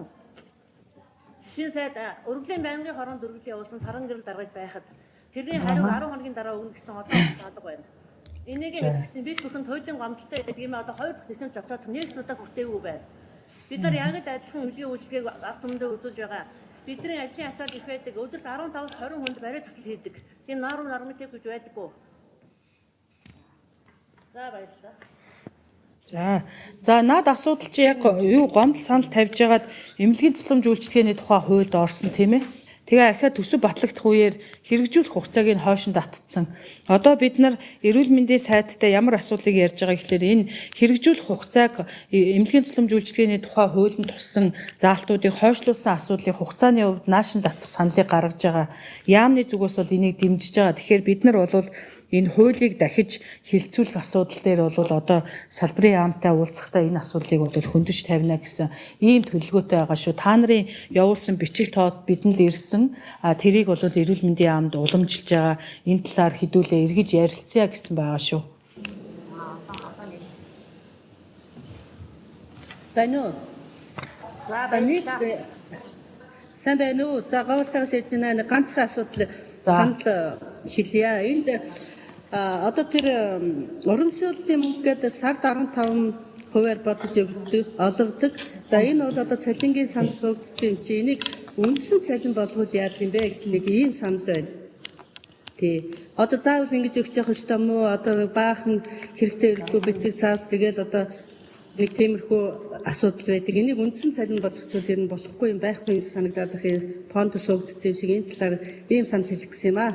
Шинэ сайд өргөдлийн байнгын хороонд өргөдөл явуулсан саран гэрэл даргаж байхад тэрний хариу 10 хоногийн дараа өгнө гэсэн одоо алга байна. Энийг хэлсэн бид бүхэн туйлын гомдолтой байдаг юм. Одоо хоёр дахь тэтгэмж авчаад нэг ч удаа хүртээгүй байна. Бид нар яг л адилхан эмнэлгийн үйлчилгээг ард түмэндээ үзүүлж байгаа. Бидний ажлын ачаал их байдаг. Өдөрт 15-аас 20 хүнд бариа засал хийдэг. Тийм норм норматив гэж байдаггүй. За баярлалаа. За. За наад асуудал чи яг юу гомдол санал тавьж байгаад эмнэлгийн тусламж үйлчилгээний тухай хуульд орсон тийм ээ. Тэгээ ахиад төсөв батлагдах үеэр хэрэгжүүлэх хугацааг нь хойш нь татцсан. Одоо бид нар эрүүл мэндийн сайдтай ямар асуудлыг ярьж байгаа гэхлээр энэ хэрэгжүүлэх хугацааг эмнэлгийн тусламж үйлчилгээний тухай хуулинд туссан заалтуудыг хойшлуулсан асуудлыг хугацааны хувьд нааш нь татах саналыг гаргаж байгаа. Яамны зүгээс бол энийг дэмжиж байгаа. Тэгэхээр бид нар бол энэ хуулийг дахиж хилцүүлэх асуудал дээр бол одоо салбарын яамтай уулзахдаа энэ асуудлыг бол хөндөж тавина гэсэн ийм төлөвлөгөөтэй байгаа шүү. Та нарын явуулсан бичиг тоод бидэнд ирсэн. Тэрийг бол эрүүл мэндийн яамд уламжилж байгаа. Энэ талаар хэдүүлээ эргэж ярилцъя гэсэн байгаа шүү. Байна уу? За нэг сайн байна уу? За говьлтаагаас ирж байна. Ганцхан асуудал санал хэлье. Энд одоо тэр урамшууллын мөнгө гэдэг сард 15%-аар бодож өгдөг, олгодог. За энэ бол одоо цалингийн санал суугдсан юм чи энийг үндсэн цалин болгоул яад юм бэ гэсэн нэг ийм санал байна. Тий. Одоо заавал ингэж өгч явах ёстой юм уу? Одоо нэг баахан хэрэгтэй хэрэггүй бичиг цаас тэгэл одоо нэг тиймэрхүү асуудал байдаг. Энийг үндсэн цалин болгочихвол ер нь болохгүй юм байхгүй юм санагдаад байх юм. Фонд суугдсан юм шиг энэ талаар ийм санал хэлэх гэсэн юм аа.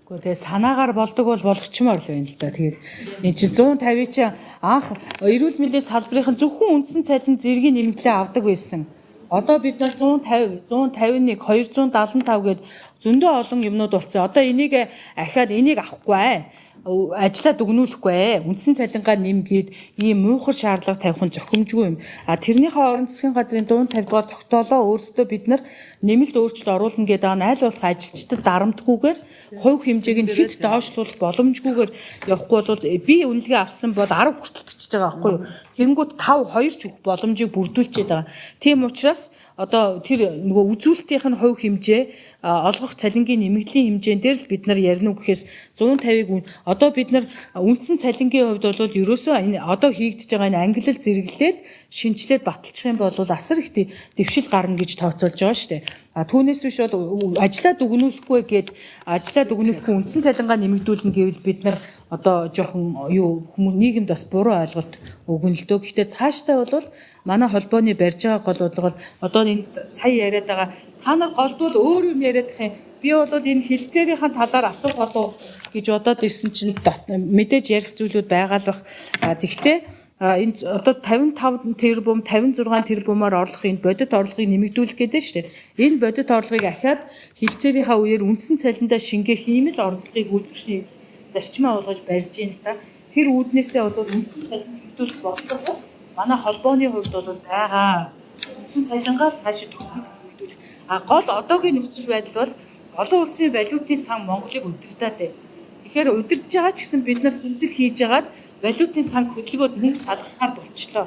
Гэхдээ тэгээ санаагаар болдог бол болгочмоор л байна л да. Тэгээд энэ чинь 150 чинь анх эрүүл мэндийн салбарын зөвхөн үндсэн цалин зэргийн нэмэгдлээ авдаг байсан. Одоо бид нар 150, 151, 275 гээд зөндөө олон юмнууд болсон. Одоо энийг ахаад энийг авахгүй ажлаа дүгнүүлэхгүй үндсэн цалингаа нэмгээд ийм муухай шаардлага тавих нь зохимжгүй юм. А тэрнийхээ оронд засгийн газрын 150 дугаар тогтоолоо өөрсдөө бид нар нэмэлт өөрчлөлт оруулна гэдэг байгаа нь аль болох ажилчдад дарамтгүйгээр хувь хэмжээг нь хэд доошлуулах боломжгүйгээр явахгүй бол би үнэлгээ авсан бол 10 хүртэл гिचж байгаа байхгүй юу. Тэнгүүд 5 2 ч өгөх боломжийг бүрдүүлчихэд байгаа. Тийм учраас одоо тэр нөгөө үзүүлэлтийнх нь хувь хэмжээ олгох цалингийн нэмэгдлийн хэмжээн дээр л бид нар ярина уу гэхээс 150-ыг одоо бид нар үндсэн цалингийн хувьд бол ерөөсөө энэ одоо хийгдэж байгаа энэ ангилал зэрэглээд шинжилээд баталчих юм бол асар их дэвшил гарна гэж тооцоолж байгаа шүү дээ. А түүнээс биш бол ажлаа дүгнүүлэхгүй гээд ажлаа дүгнүүлэхгүй үндсэн цалингаа нэмэгдүүлнэ гэвэл бид нар одоо жоохон юу хүмүүс нийгэмд бас буруу ойлголт өгнө л дөө. Гэхдээ цаашдаа бол манай холбооны барьж байгаа гол бодлого одоо энэ сая яриад байгаа та нар голдвол өөр юм яриад их юм. Би бол энэ хилцээрийн талаар асуух болов гэж бодоод ирсэн чинь мэдээж ярих зүйлүүд байгаа л бах. Тэгвэл энэ одоо 55 тэрбум 56 тэрбумаар орлох энэ бодит орлогыг нэмэгдүүлэх гэдэг нь шүү дээ. Энэ бодит орлогыг ахаад хилцээрийнхаа үеэр үндсэн цалиндаа шингээх ийм л орлогыг үйлдвэрчний зарчмаа болгож барьж ийн л да. Тэр үүднээсээ бол үндсэн цалин нэмэгдүүлэх бодлого манай холбооны хувьд бол байгаа. Үндсэн цалингаа цаашид нэмэгдүүлэх. А гол одоогийн нөхцөл байдал бол олон улсын валютын сан Монголыг удирдаад байна. Тэгэхээр удирдах байгаа ч гэсэн бид нар тэмцэл хийж агаад валютын сан хөдөлгөөд мөнгө салгахаар болчлоо.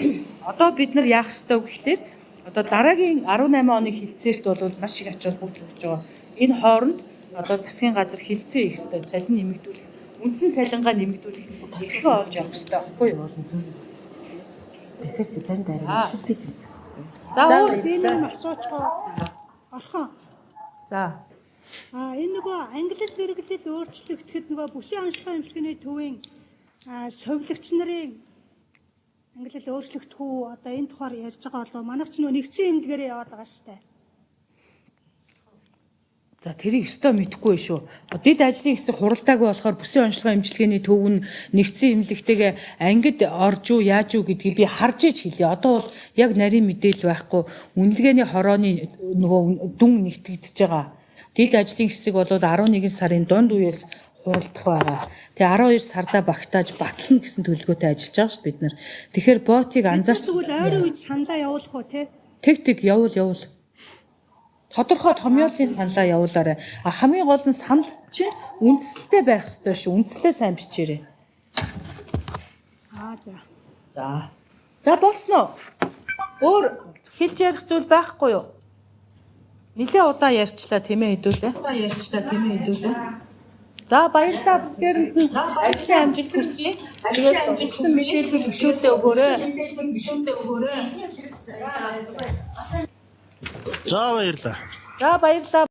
Одоо бид нар яах ёстой вэ гэхлээр одоо дараагийн 18 оны хилцээрт бол маш их ач холбогдол өгч байгаа. Энэ хооронд одоо засгийн газар хилцээ хийх ёстой, цалин нэмэгдүүлэх, үндсэн цалингаа нэмэгдүүлэх эрхээ олж авах ёстой байхгүй юу? Тэгэхээр цалин дараа өсөлтөж байна. За өөр би нэг юм асуучихоо. Орхон. За. А энэ нөгөө англи зэрэглэл өөрчлөгдөхэд нөгөө бүсийн онцлогын эмчилгээний төвийн совилогч нарын ангилал өөрчлөгдөх үү одоо энэ тухаар ярьж байгаа болов манайх ч нөгөө нэгдсэн эмнэлгээрээ яваад байгаа шүү дээ. За тэрийг өстой мэдэхгүй шүү. Дэд ажлын хэсэг хуралдаагүй болохоор бүсийн онцлогын эмчилгээний төв нь нэгдсэн эмнэлэгтэйгээ ангид орж уу яаж уу гэдгийг би харж иж хэлье. Одоо бол яг нарийн мэдээлэл байхгүй. Үнэлгээний хорооны нөгөө дүн нэгтгэгдэж байгаа. Дэд ажлын хэсэг бол 11 сарын дунд үеэс хуралдах байгаа. Тэгээ 12 сарда багтааж батлна гэсэн төлөвлөгөөтэй ажиллаж байгаа шүү бид нар. Тэгэхээр ботыг анзаарч тэгвэл ойрын үед саналаа явуулах уу те? Тэг явуул. Тодорхой томьёолын саналаа явуулаарай. А хамгийн гол нь санал чинь үндсэлтэй байх ёстой шүү. Үндслээ сайн бичээрэй. Аа за. За. За болсноо. Өөр хэлж ярих зүйл байхгүй юу? Нилээ удаан ярьчлаа тийм ээ хэдүүлээ. За баярлалаа бүгдээрэнд нь ажлын амжилт хүсье. Тэгээд өгсөн мэдээллийг гишүүдээ өгөөрэй. За баярлалаа. За баярлалаа.